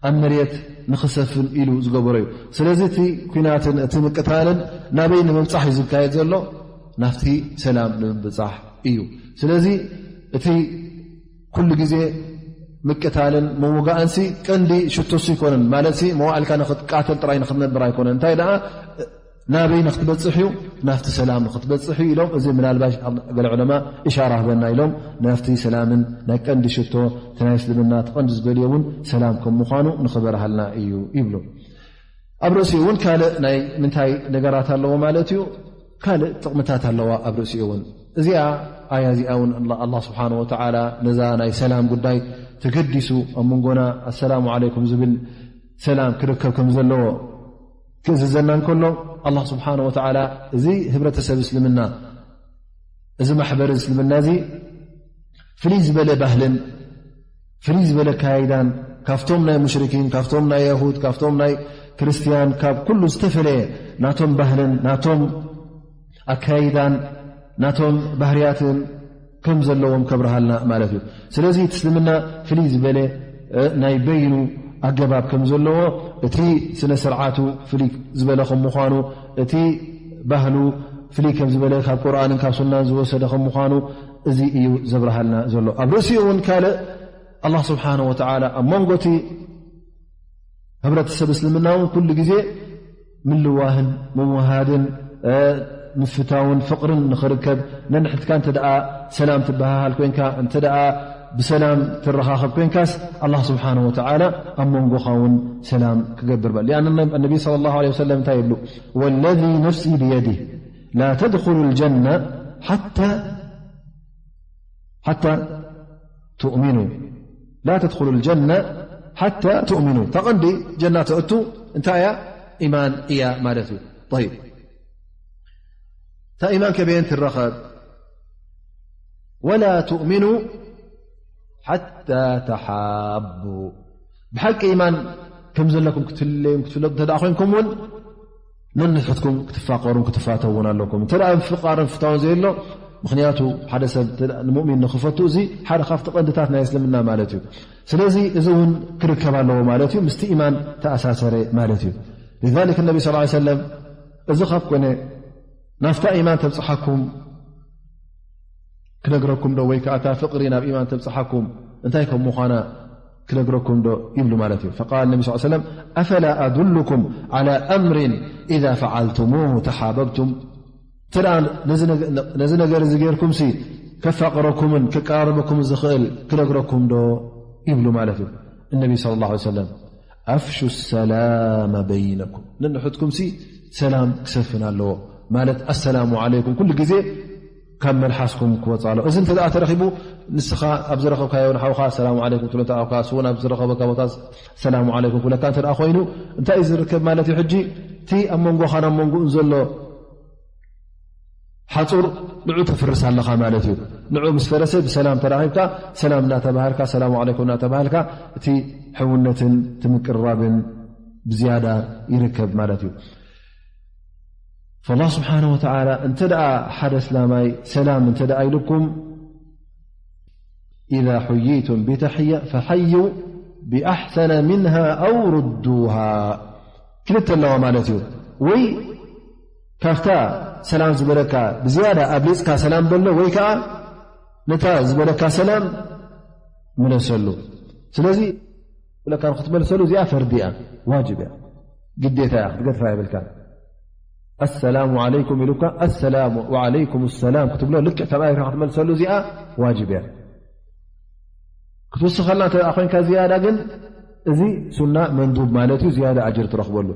ኣብ መሬት ንኽሰፍን ኢሉ ዝገበሮ እዩ። ስለዚ እቲ ኲናትን እቲ ምቅታልን ናበይ ንምብጻሕ እዩ ዝካየድ ዘሎ? ናብቲ ሰላም ንምብጻሕ እዩ። ስለዚ እቲ ኩሉ ግዜ ምቅታልን ምውጋእንሲ ቀንዲ ሽቶሱ ኣይኮነን። ማለትሲ መዋእልካ ንኽትቃተል ጥራይ ንኽትነብር ኣይኮነን። እንታይ ደኣ ናበይ ንክትበጽሕ እዩ? ናብቲ ሰላም ንክትበጽሕ እዩ ኢሎም፣ እዚ ምናልባሽ ኣብ ገለ ዑለማ ኢሻራ ህበና ኢሎም፣ ናብቲ ሰላምን ናይ ቀንዲ ሽቶ እቲ ናይ እስልምና እቲ ቀንዲ ዝደልዮ እውን ሰላም ከም ምዃኑ ንኽበርሃልና እዩ ይብሉ። ኣብ ርእሲኡ እውን ካልእ ናይ ምንታይ ነገራት ኣለዎ ማለት እዩ? ካልእ ጥቕምታት ኣለዋ ኣብ ርእሲኡ እውን። እዚኣ ኣያ እዚኣ እውን ኣላ-፣ ኣላህ ስብሓን ወተዓላ ነዛ ናይ ሰላም ጉዳይ ተገዲሱ ኣብ መንጎና ኣሰላሙ ዓለይኩም ዝብል ሰላም ክርከብ ከም ዘለዎ ክእዝዘና እንከሎ፣ ኣላህ ስብሓን ወተዓላ እዚ ህብረተሰብ እስልምና፣ እዚ ማሕበር እስልምና እዚ ፍልይ ዝበለ ባህልን ፍልይ ዝበለ ኣካያይዳን ካብቶም ናይ ሙሽሪኪን፣ ካብቶም ናይ የሁድ፣ ካብቶም ናይ ክርስትያን፣ ካብ ኩሉ ዝተፈለየ ናቶም ባህልን ናቶም ኣካያይዳን ናቶም ባህርያትን ከም ዘለዎም ከብርሃልና ማለት እዩ። ስለዚ እቲ እስልምና ፍልይ ዝበለ፣ እ፣ ናይ በይኑ ኣገባብ ከም ዘለዎ፣ እቲ ስነ ስርዓቱ ፍልይ ዝበለ ከም ምዃኑ፣ እቲ ባህሉ ፍልይ ከም ዝበለ ካብ ቁርኣንን ካብ ሱናን ዝወሰደ ከም ምዃኑ፣ እዚ እዩ ዘብርሃልና ዘሎ። ኣብ ርእሲኡ እውን ካልእ ኣላህ ስብሓነ ወተዓላ ኣብ መንጎ እቲ ህብረተሰብ እስልምና እውን ኩሉ ግዜ ምልዋህን ምውሃድን፣ እ፣ ምፍታውን ፍቕርን ንኽርከብ፣ ነንሕትካ እንተ ደኣ ሰላም ትበሃሃል ኮንካ፣ እንተ ደኣ ብሰላም ትረኻኸብ ኮንካስ፣ ኣላህ ስብሓነ ወተዓላ ኣብ መንጎኻ እውን ሰላም ክገብር በል። ሊኣን ነቢ ሰለላሁ ዐለይሂ ወሰለም እንታይ ይብሉ? ወለዚ ነፍሲ ብየዲህ ላ ተድኹሉ ልጀና ሓታ ሓታ ትእሚኑ፣ ላ ተድኹሉ ልጀና ሓታ ትእሚኑ። እታ ቀንዲ ጀና ተእቱ እንታይ እያ? ኢማን እያ ማለት እዩ። ጠይብ፣ እታ ኢማን ከበየን ትረኸብ? ወላ ትእሚኑ ሓታ ተሓቡ። ብሓቂ ኢማን ከም ዘለኩም ክትለዩን ክትፍለጡ እንተ ደኣ ኮይንኩም እውን፣ ነንሕትኩም ክትፋቀሩን ክትፋተውን ኣለኩም። እንተ ደኣ ምፍቃርን ፍታውን ዘየሎ፣ ምኽንያቱ ሓደ ሰብ እንተ ደኣ ንሙእሚን ንኽፈቱ፣ እዚ ሓደ ካብቲ ቀንድታት ናይ እስልምና ማለት እዩ። ስለዚ እዚ እውን ክርከብ ኣለዎ ማለት እዩ፣ ምስቲ ኢማን ተኣሳሰረ ማለት እዩ። لذلك النبي صلى الله عليه وسلم እዚ ካብ ኮነ ናብታ ኢማን ተብጽሓኩም ክነግረኩም ዶ? ወይ ከኣ እታ ፍቕሪ ናብ ኢማን ተብጽሓኩም እንታይ ከም ምዃና ክነግረኩም ዶ? ይብሉ ማለት እዩ። فقال النبي صلى الله عليه وسلم: أفلا أدلكم على أمر إذا فعلتموه تحاببتم؟ እንተ ደኣ ነዚ ነገ-፣ ነዚ ነገር እዚ ጌርኩምሲ ከፋቕረኩምን ከቀራርበኩምን ዝኽእል ክነግረኩም ዶ? ይብሉ ማለት እዩ። እነቢ صلى الله عليه وسلم ኣፍሹ ሰላመ በይነኩም፣ ነንሕትኩም ሲ ሰላም ክሰፍን ኣለዎ ማለት ኣሰላሙ ዓለይኩም ኩሉ ግዜ ካብ መልሓስኩም ክወፅእ ኣለዎ። እዚ እንተ ደኣ ተረኺቡ ንስኻ ኣብ ዝረኸብካዮ ንሓውኻ ሰላሙ ዓለይኩም ትብሎ፣ እንተ ኣውካ እሱ እውን ኣብ ዝረኸበካ ቦታ ሰላሙ ዓለይኩም ክብለካ እንተ ደኣ ኮይኑ እንታይ እዩ ዝርከብ ማለት እዩ? ሕጂ እቲ ኣብ መንጎኻን ኣብ መንጎኡን ዘሎ ሓፁር ንዑ ተፍርስ ኣለኻ ማለት እዩ። ንዑ ምስ ፈረሰ ብሰላም ተራኺብካ ሰላም እናተባሃልካ ሰላሙ ዓለይኩም እናተባሃልካ እቲ ሕውነትን እቲ ምቅርራብን ብዝያዳ ይርከብ ማለት እዩ። فالله سبحانه وتعالى እንተ ደኣ ሓደ እስላማይ ሰላም እንተ ደኣ ኢልኩም إذا حييتم بتحية فحيوا بأحسن منها أو ردوها ክልተ ኣለዋ ማለት እዩ። ወይ ካብታ ሰላም ዝበለካ ብዝያዳ ኣብሊፅካ ሰላም በሎ፣ ወይ ከዓ ነታ ዝበለካ ሰላም ምለሰሉ። ስለዚ ብለካ ንክትመልሰሉ እዚኣ ፈርዲ እያ፣ ዋጅብ እያ፣ ግዴታ እያ፣ ክትገድፋ የብልካ። ኣሰላሙ ዓለይኩም ኢሉካ ኣሰላሙ ወዓለይኩም ሰላም ክትብሎ ልክዕ ከምኣ ኢልካ ክትመልሰሉ እዚኣ ዋጅብ እያ። ክትውስኸልና እንተ ደኣ ኮይንካ ዝያዳ ግን እዚ ሱና መንዱብ ማለት እዩ፣ ዝያዳ ኣጅር ትረኽበሉ።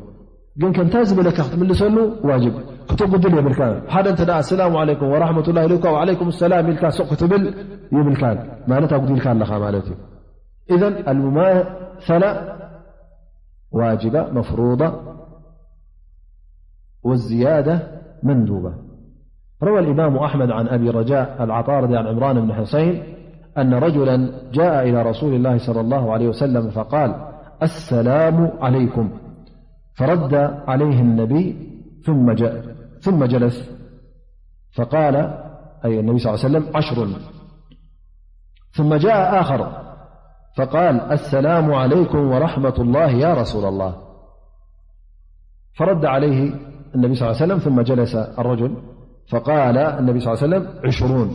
ግን ከምታ ዝበለካ ክትምልሰሉ ዋጅብ፣ ክተጉድል የብልካ። ሓደ እንተ ደኣ ኣሰላሙ ዓለይኩም ወራሕመቱላህ ኢሉካ ወዓለይኩም ሰላም ኢልካ ሱቕ ክትብል የብልካን ማለት ኣጉዲልካ ኣለኻ ማለት እዩ። إذن المماثلة واجبة مفروضة والزيادة مندوبة. روى الإمام أحمد عن أبي رجاء العطاردي عن عمران بن حصين أن رجلا جاء إلى رسول الله صلى الله عليه وسلم فقال: "السلام عليكم." فرد عليه النبي ثم ج-، ثم جلس فقال، أي النبي صلى الله عليه وسلم: "عشر." ثم جاء آخر فقال: "السلام عليكم ورحمة الله يا رسول الله." فرد عليه النبي صلى الله عليه وسلم، ثم جلس الرجل فقال النبي صلى الله عليه وسلم: "عشرون."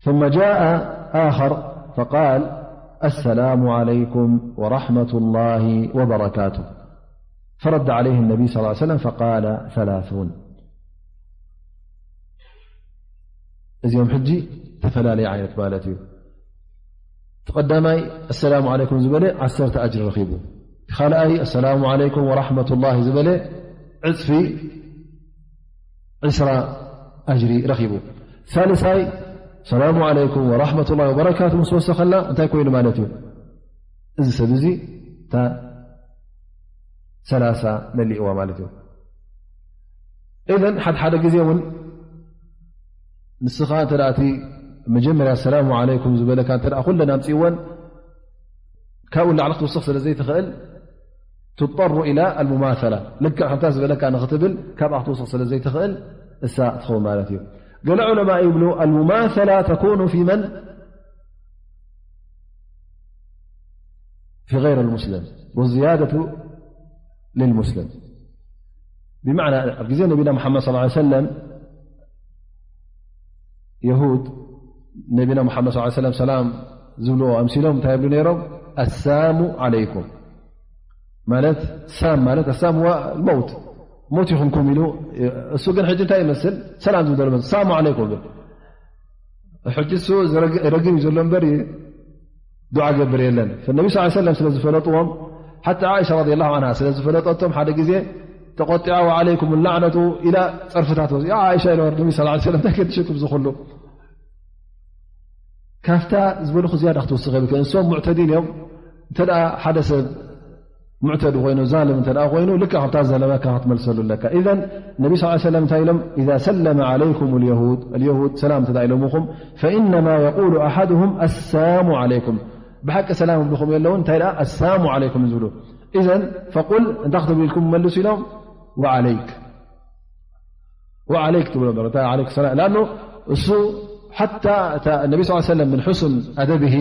ثم جاء آخر فقال: "السلام عليكم ورحمة الله وبركاته." فرد عليه النبي صلى الله عليه وسلم فقال: "ثلاثون." እዚኦም ሕጂ ተፈላለየ ዓይነት ማለት እዩ። እቲ ቀዳማይ ኣሰላሙ ዓለይኩም ዝበለ ዓሰርተ ኣጅሪ ረኺቡ። እቲ ካልኣይ ኣሰላሙ ዓለይኩም ወራሕመቱላሂ ዝበለ ዕፅፊ ዕስራ ኣጅሪ ረኺቡ። ሳልሳይ ሰላሙ ዓለይኩም ወራሕመቱላሂ ወበረካቱ ምስ ወሰኸልና እንታይ ኮይኑ ማለት እዩ? እዚ ሰብ እዚ እታ ሰላሳ መሊእዋ ማለት እዩ። ኢዘን ሓደ ሓደ ግዜ እውን ንስኻ እንተ ደኣ እቲ መጀመርያ ሰላሙ ዓለይኩም ዝበለካ እንተ ደኣ ኩለን ኣምፅእወን ካብኡ ንላዕሊ ክትውስኽ ስለ ዘይትኽእል ትጠሩ ኢላ ኣልሙማሰላ ልክዕ ከምታ ዝበለካ ንኽትብል ካብኣ ክትውስኽ ስለ ዘይትኽእል እሳ ትኸውን ማለት እዩ። ገለ ዑለማ ይብሉ ኣልሙማሰላ ተኩኑ ፊ መን في غير المسلم والزيادة للمسلم. ብማዕና ኣብ ግዜ ነቢና ሙሓመድ صلى الله عليه وسلم የሁድ ነቢና ሙሓመድ صلى الله عليه وسلم ሰላም ዝብልዎ ኣምሲሎም እንታይ ይብሉ ነይሮም? ኣሳሙ ዓለይኩም ማለት ሳም ማለት ኣሳም ዋ መውት ሞት ይኹንኩም ኢሉ እሱ ግን ሕጂ እንታይ ይመስል? ሰላም ዝብሎ ሳሙ ዓለይኩም ሕጂ እሱ ረጊም እዩ ዘሎ እምበር ዱዓ ገብር የለን። ነቢ ስ ሰለም ስለ ዝፈለጥዎም ሓቲ ዓእሻ ረዲየላሁ ዓንሃ ስለ ዝፈለጠቶም ሓደ ግዜ ተቆጢዓ ወዓለይኩም ላዕነቱ ኢላ ፀርፍታት ወፂኣ ዓእሻ ኢለ ነቢ ስ ሰለም እንታይ ከድሽኩም ዝኽሉ ካብታ ዝበልኹ ዝያዳ ክትውስኽ የብልክን። እሶም ሙዕተዲን እዮም። እንተ ሓደ ሰብ ሙዕተዲ ኮይኑ ዛልም እንተ ኮይኑ ልክዕ ካብታ ዘለመካ ክትመልሰሉ ኣለካ። ኢዘን ነቢ ስ ሰለም እንታይ ኢሎም? ኢዛ ሰለመ ዓለይኩም ልየሁድ ሰላም እንተ ኢሎምኹም ፈኢነማ የቁሉ ኣሓድሁም ኣሳሙ ዓለይኩም ብሓቂ ሰላም ይብልኹም የለውን እንታይ ደኣ ኣሳሙ ዓለይኩም ዝብሉ። ኢዘን ፈቁል እንታይ ክትብል ኢልኩም መልሱ ኢሎም ወዓለይክ ወዓለይክ ትብሎ ዶ ታ ዓለይክ ሰላም ላኑ እሱ ሓታ እታ ነቢ ስ ሰለም ምን ሕሱን ኣደብሂ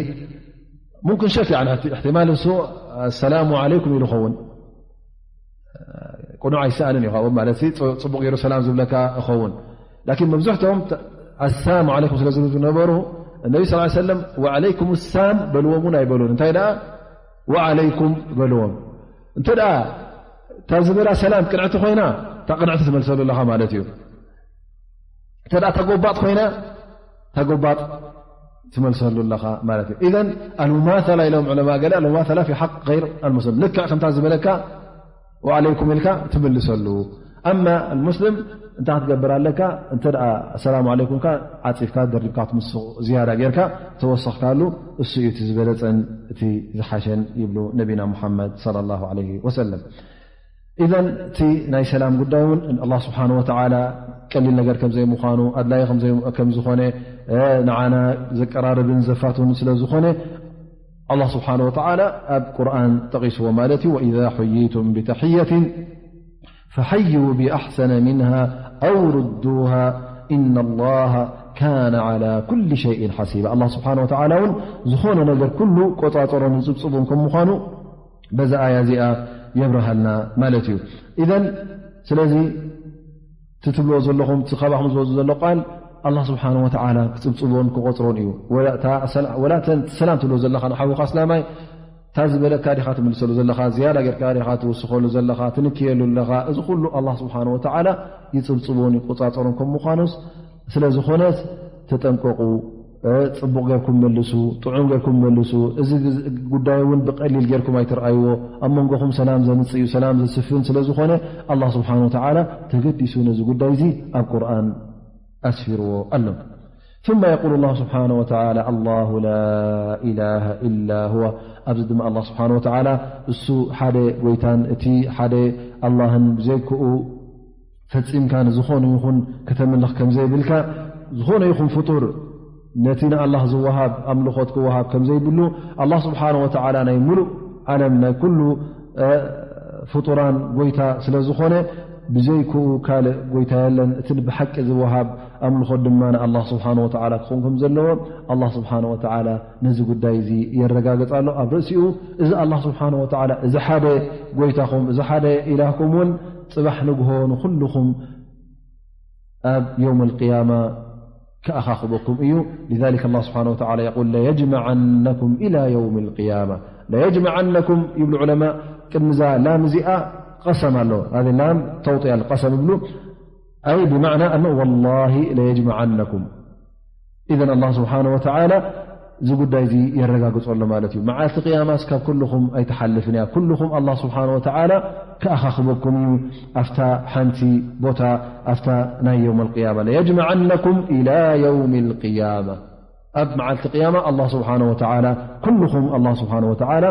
ሙምክን ሸክ እሕትማል እሱ ኣሰላሙ ዓለይኩም ኢሉ ኸውን ቅኑዕ ኣይሰኣልን እዩ ካብኦም ማለት ጽቡቕ ገይሩ ሰላም ዝብለካ እኸውን ላኪን መብዝሕቶም ኣሳሙ ዓለይኩም ስለ ዝብሉ ዝነበሩ ነቢ ስ ሰለም ወዓለይኩም ሳም በልዎም እውን ኣይበሉን እንታይ ደኣ ወዓለይኩም በልዎም እንተ ደኣ እታ ዝበላ ሰላም ቅንዕቲ ኮይና እታ ቅንዕቲ ትመልሰሉ ኣለኻ ማለት እዩ እንተ ደኣ ተጎባጥ ኮይና ተጎባጥ ትመልሰሉ ኣለኻ ማለት እዩ። ኢዘን ኣልሙማሰላ ኢሎም ዑለማ ገለ፣ ኣልሙማሰላ ፊ ሓቅ ገይር ኣልሙስሊም፣ ልክዕ ከምታ ዝበለካ ወዓለይኩም ኢልካ ትምልሰሉ። ኣማ ኣልሙስሊም እንታይ ክትገብር ኣለካ? እንተ ደኣ ኣሰላሙ ዓለይኩም ኢልካ ዓጺፍካ ደሪብካ ትምስቕ ዝያዳ ጌርካ ተወሰኽካሉ፣ እሱ እዩ እቲ ዝበለጸን እቲ ዝሓሸን ይብሉ ነቢና ሙሓመድ ሰለላሁ ዓለይሂ ወሰለም። ኢዘን እቲ ናይ ሰላም ጉዳይ እውን ኣላህ ስብሓነ ወተዓላ ቀሊል ነገር ከም ዘይምዃኑ፣ ኣድላዪ ከም ዘይ-፣ ከም ዝኾነ፣ እ፣ ንዓና ዘቀራርብን ዘፋትውን ስለ ዝኾነ ኣላህ ስብሓነ ወተዓላ ኣብ ቁርኣን ጠቒስዎ ማለት እዩ። "ወኢዛ ሑይይቱም ብተሕየትን ፈሐዩ ብኣሕሰነ ሚንሃ ኣው ሩዱሃ ኢነላሃ ካነ ዓላ ኩሊ ሸይእን ሓሲባ።" ኣላህ ስብሓነ ወተዓላ እውን ዝኾነ ነገር ኩሉ ቆጻጸሮን ዝጽብጽቡን ከም ምዃኑ በዛ ኣያ እዚኣ የብርሃልና ማለት እዩ። ኢዘን ስለዚ እቲ ትብልዎ ዘለኹም፣ እቲ ካባኹም ዝወጽእ ዘሎ ቃል ኣላህ ስብሓነ ወተዓላ ክጽብጽቦን ክቆጽሮን እዩ። ወላ እታ ሰላ-፣ ወላ እተን ሰላም ትብሎ ዘለኻ ንሓውኻ እስላማይ፣ እታ ዝበለካ ዲኻ ትምልሰሉ ዘለኻ፣ ዝያዳ ጌርካ ዲኻ ትውስኸሉ ዘለኻ፣ ትንክየሉ ኣለኻ? እዚ ኩሉ ኣላህ ስብሓነ ወተዓላ ይጽብጽቦን ይቆጻጸሮን ከም ምዃኑስ፣ ስለ ዝኾነስ ተጠንቀቑ፣ እ፣ ጽቡቕ ጌርኩም መልሱ፣ ጥዑም ጌርኩም መልሱ። እዚ ግዝ-፣ ጉዳይ እውን ብቐሊል ጌርኩም ኣይትርኣይዎ። ኣብ መንጎኹም ሰላም ዘምጽእ እዩ፣ ሰላም ዘስፍን ስለ ዝኾነ፣ ኣላህ ስብሓነ ወተዓላ ተገዲሱ ነዚ ጉዳይ እዚ ኣብ ቁርኣን ኣስፊርዎ ኣሎ። ثم يقول الله سبحانه وتعالى: "الله لا إله إلا هو"። ኣብዚ ድማ ኣላህ ስብሓነ ወተዓላ እሱ ሓደ ጎይታን እቲ ሓደ ኣላህን ብዘይክኡ ፈጺምካ ንዝኾነ ይኹን ከተምልኽ ከም ዘይብልካ፣ ዝኾነ ይኹን ፍጡር ነቲ ንኣላህ ዝወሃብ ኣምልኾት ክወሃብ ከም ዘይብሉ፣ ኣላህ ስብሓነ ወተዓላ ናይ ሙሉእ ዓለም፣ ናይ ኩሉ፣ እ፣ ፍጡራን ጎይታ ስለ ዝኾነ፣ ብዘይክኡ ካልእ ጎይታ የለን። እቲ ብሓቂ ዝወሃብ ኣምልኾት ድማ ንኣላህ ስብሓነ ወተዓላ ክኸውን ከም ዘለዎ ኣላህ ስብሓነ ወተዓላ ነዚ ጉዳይ እዚ የረጋግጽ ኣሎ። ኣብ ርእሲኡ እዚ ኣላህ ስብሓነ ወተዓላ፣ እዚ ሓደ ጎይታኹም፣ እዚ ሓደ ኢላህኩም እውን ጽባሕ ንግሆ ንኹልኹም ኣብ የውም ኣልቅያማ ክኣኻኽበኩም እዩ። لذلك الله سبحانه وتعالى يقول: "ليجمعنكم إلى يوم القيامة". "ليجمعنكم" ይብሉ ዑለማ፣ ቅድሚ እዛ ላም እዚኣ ቀሰም ኣሎ። هذه لام توطئة القسم ይብሉ። أي بمعنى أنه والله ليجمعنكم። ኢዘን ኣላህ ስብሓነ ወተዓላ እዚ ጉዳይ እዚ የረጋግጾ ኣሎ ማለት እዩ። መዓልቲ ቅያማስ ካብ ኩልኹም ኣይትሓልፍን እያ። ኩልኹም ኣላህ ስብሓነ ወተዓላ ክኣኻኽበኩም እዩ። ኣብታ ሓንቲ ቦታ፣ ኣብታ ናይ የውም ኣልቅያማ። "ለየጅመዐነኩም ኢላ የውም ኣልቅያማ።" ኣብ መዓልቲ ቅያማ ኣላህ ስብሓነ ወተዓላ ኩልኹም ኣላህ ስብሓነ ወተዓላ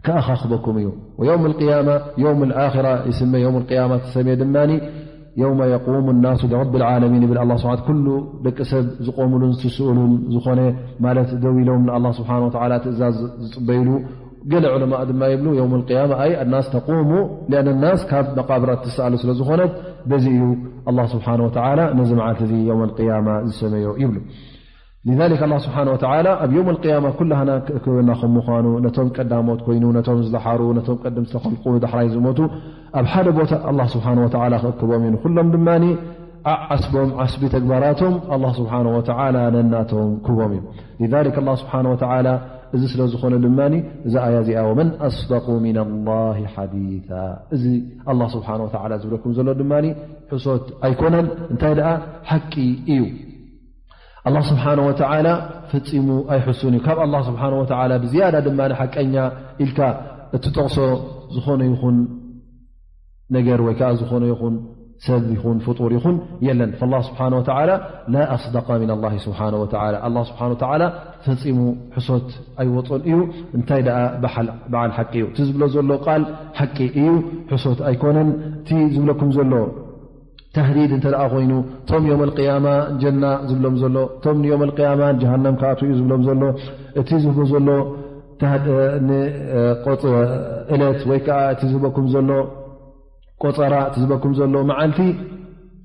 ክኣኻኽበኩም እዩ። ወየውም ኣልቅያማ፣ የውም ኣልኣኺራ ይስመ፣ የውም ኣልቅያማ ተሰምየ ድማ፣ የውመ የቁሙ ናሱ ሊረቢ ልዓለሚን ይብል ኣላህ ስብሓነ፣ ኩሉ ደቂ ሰብ ዝቆሙሉን ዝስእሉን ዝኾነ፣ ማለት ደው ኢሎም ንኣላህ ስብሓነ ወተዓላ ትእዛዝ ዝጽበይሉ። ገለ ዑለማእ ድማ ይብሉ፣ የውም ኣልቅያማ ኣይ ኣናስ ተቁሙ ሊኣነ ናስ ካብ መቃብራት ትሰኣሉ ስለ ዝኾነት፣ በዚ እዩ ኣላህ ስብሓነ ወተዓላ ነዚ መዓልቲ እዚ የውም ኣልቅያማ ዝሰመዮ ይብሉ። لذلك ኣላህ ስብሓነ ወተዓላ ኣብ የውም ኣልቅያማ ኩላህና ክእክበና ከም ምዃኑ፣ ነቶም ቀዳሞት ኮይኑ፣ ነቶም ዝደሓሩ፣ ነቶም ቀድም ዝተኸልቁ፣ ዳሕራይ ዝሞቱ፣ ኣብ ሓደ ቦታ ኣላህ ስብሓነ ወተዓላ ክእክቦም እዩ። ንኹሎም ድማ ዓዓስቦም፣ ዓስቢ ተግባራቶም ኣላህ ስብሓነ ወተዓላ ነናቶም ክህቦም እዩ። لذلك ኣላህ ስብሓነ ወተዓላ እዚ ስለ ዝኾነ ድማ እዛ ኣያ እዚኣ፣ "ወመን ኣስደቁ ሚነላሂ ሓዲሳ"፣ እዚ ኣላህ ስብሓነ ወተዓላ ዝብለኩም ዘሎ ድማ ሕሶት ኣይኮነን፣ እንታይ ደኣ ሓቂ እዩ። ኣላህ ስብሓነ ወተዓላ ፈጺሙ ኣይሕሱን እዩ። ካብ ኣላህ ስብሓነ ወተዓላ ብዝያዳ ድማ ሓቀኛ ኢልካ እትጠቕሶ ዝኾነ ይኹን ነገር ወይ ከዓ ዝኾነ ይኹን ሰብ ይኹን ፍጡር ይኹን የለን። ፈላህ ስብሓነ ወተዓላ ላ ኣስደቀ ሚን ኣላህ ስብሓነ ወተዓላ። ኣላህ ስብሓነ ወተዓላ ፈጺሙ ሕሶት ኣይወጾን እዩ። እንታይ ደኣ በዓል፣ በዓል ሓቂ እዩ። እቲ ዝብሎ ዘሎ ቃል ሓቂ እዩ፣ ሕሶት ኣይኮነን። እቲ ዝብለኩም ዘሎ ተህዲድ እንተ ደኣ ኮይኑ፣ እቶም ዮም ኣልቅያማ ጀና ዝብሎም ዘሎ፣ እቶም ንዮም ኣልቅያማ ጀሃነም ክኣትዉ እዩ ዝብሎም ዘሎ፣ እቲ ዝህቦ ዘሎ ተህድ-፣ እ፣ ን-፣ እ፣ ቆጽ-፣ እለት ወይ ከኣ እቲ ዝህበኩም ዘሎ ቆጸራ፣ እቲ ዝህበኩም ዘሎ መዓልቲ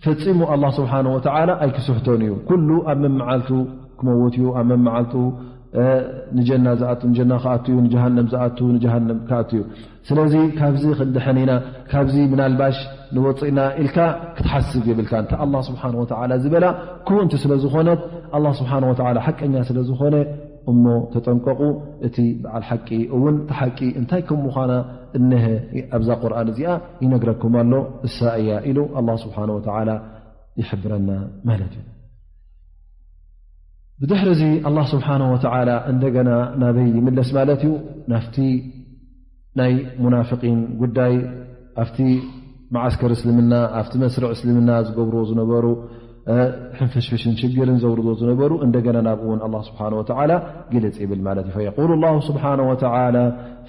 ፈጺሙ ኣላህ ስብሓነሁ ወተዓላ ኣይክስሕቶን እዩ። ኩሉ ኣብ መመዓልቱ ክመውት እዩ፣ ኣብ መመዓልቱ፣ እ፣ ንጀና ዝኣቱ ንጀና ክኣቱ እዩ፣ ንጀሃነም ዝኣቱ ንጀሃነም ክኣቱ እዩ። ስለዚ ካብዚ ክንድሕን ኢና፣ ካብዚ ምናልባሽ ንወጽእ ኢና ኢልካ ክትሓስብ የብልካን። እታ ኣላህ ስብሓነሁ ወተዓላ ዝበላ ክውንቲ ስለ ዝኾነት፣ ኣላህ ስብሓነሁ ወተዓላ ሓቀኛ ስለ ዝኾነ፣ እሞ ተጠንቀቑ፣ እቲ በዓል ሓቂ እውን እቲ ሓቂ እንታይ ከም ምዃና እነሀ ኣብዛ ቁርኣን እዚኣ ይነግረኩም ኣሎ፣ እሳ እያ ኢሉ ኣላህ ስብሓነሁ ወተዓላ ይሕብረና ማለት እዩ። ብድሕሪ እዚ ኣላህ ስብሓነሁ ወተዓላ እንደገና ናበይ ይምለስ ማለት እዩ? ናብቲ ናይ ሙናፍቂን ጉዳይ፣ ኣብቲ መዓስከር እስልምና፣ ኣብቲ መስርዕ እስልምና ዝገብርዎ ዝነበሩ፣ እ፣ ሕንፍሽፍሽን ሽግርን ዘውርዶ ዝነበሩ፣ እንደገና ናብኡ እውን ኣላህ ስብሓነሁ ወተዓላ ግልጽ ይብል ማለት እዩ። ፈየቁሉ ኣላሁ ስብሓነሁ ወተዓላ፣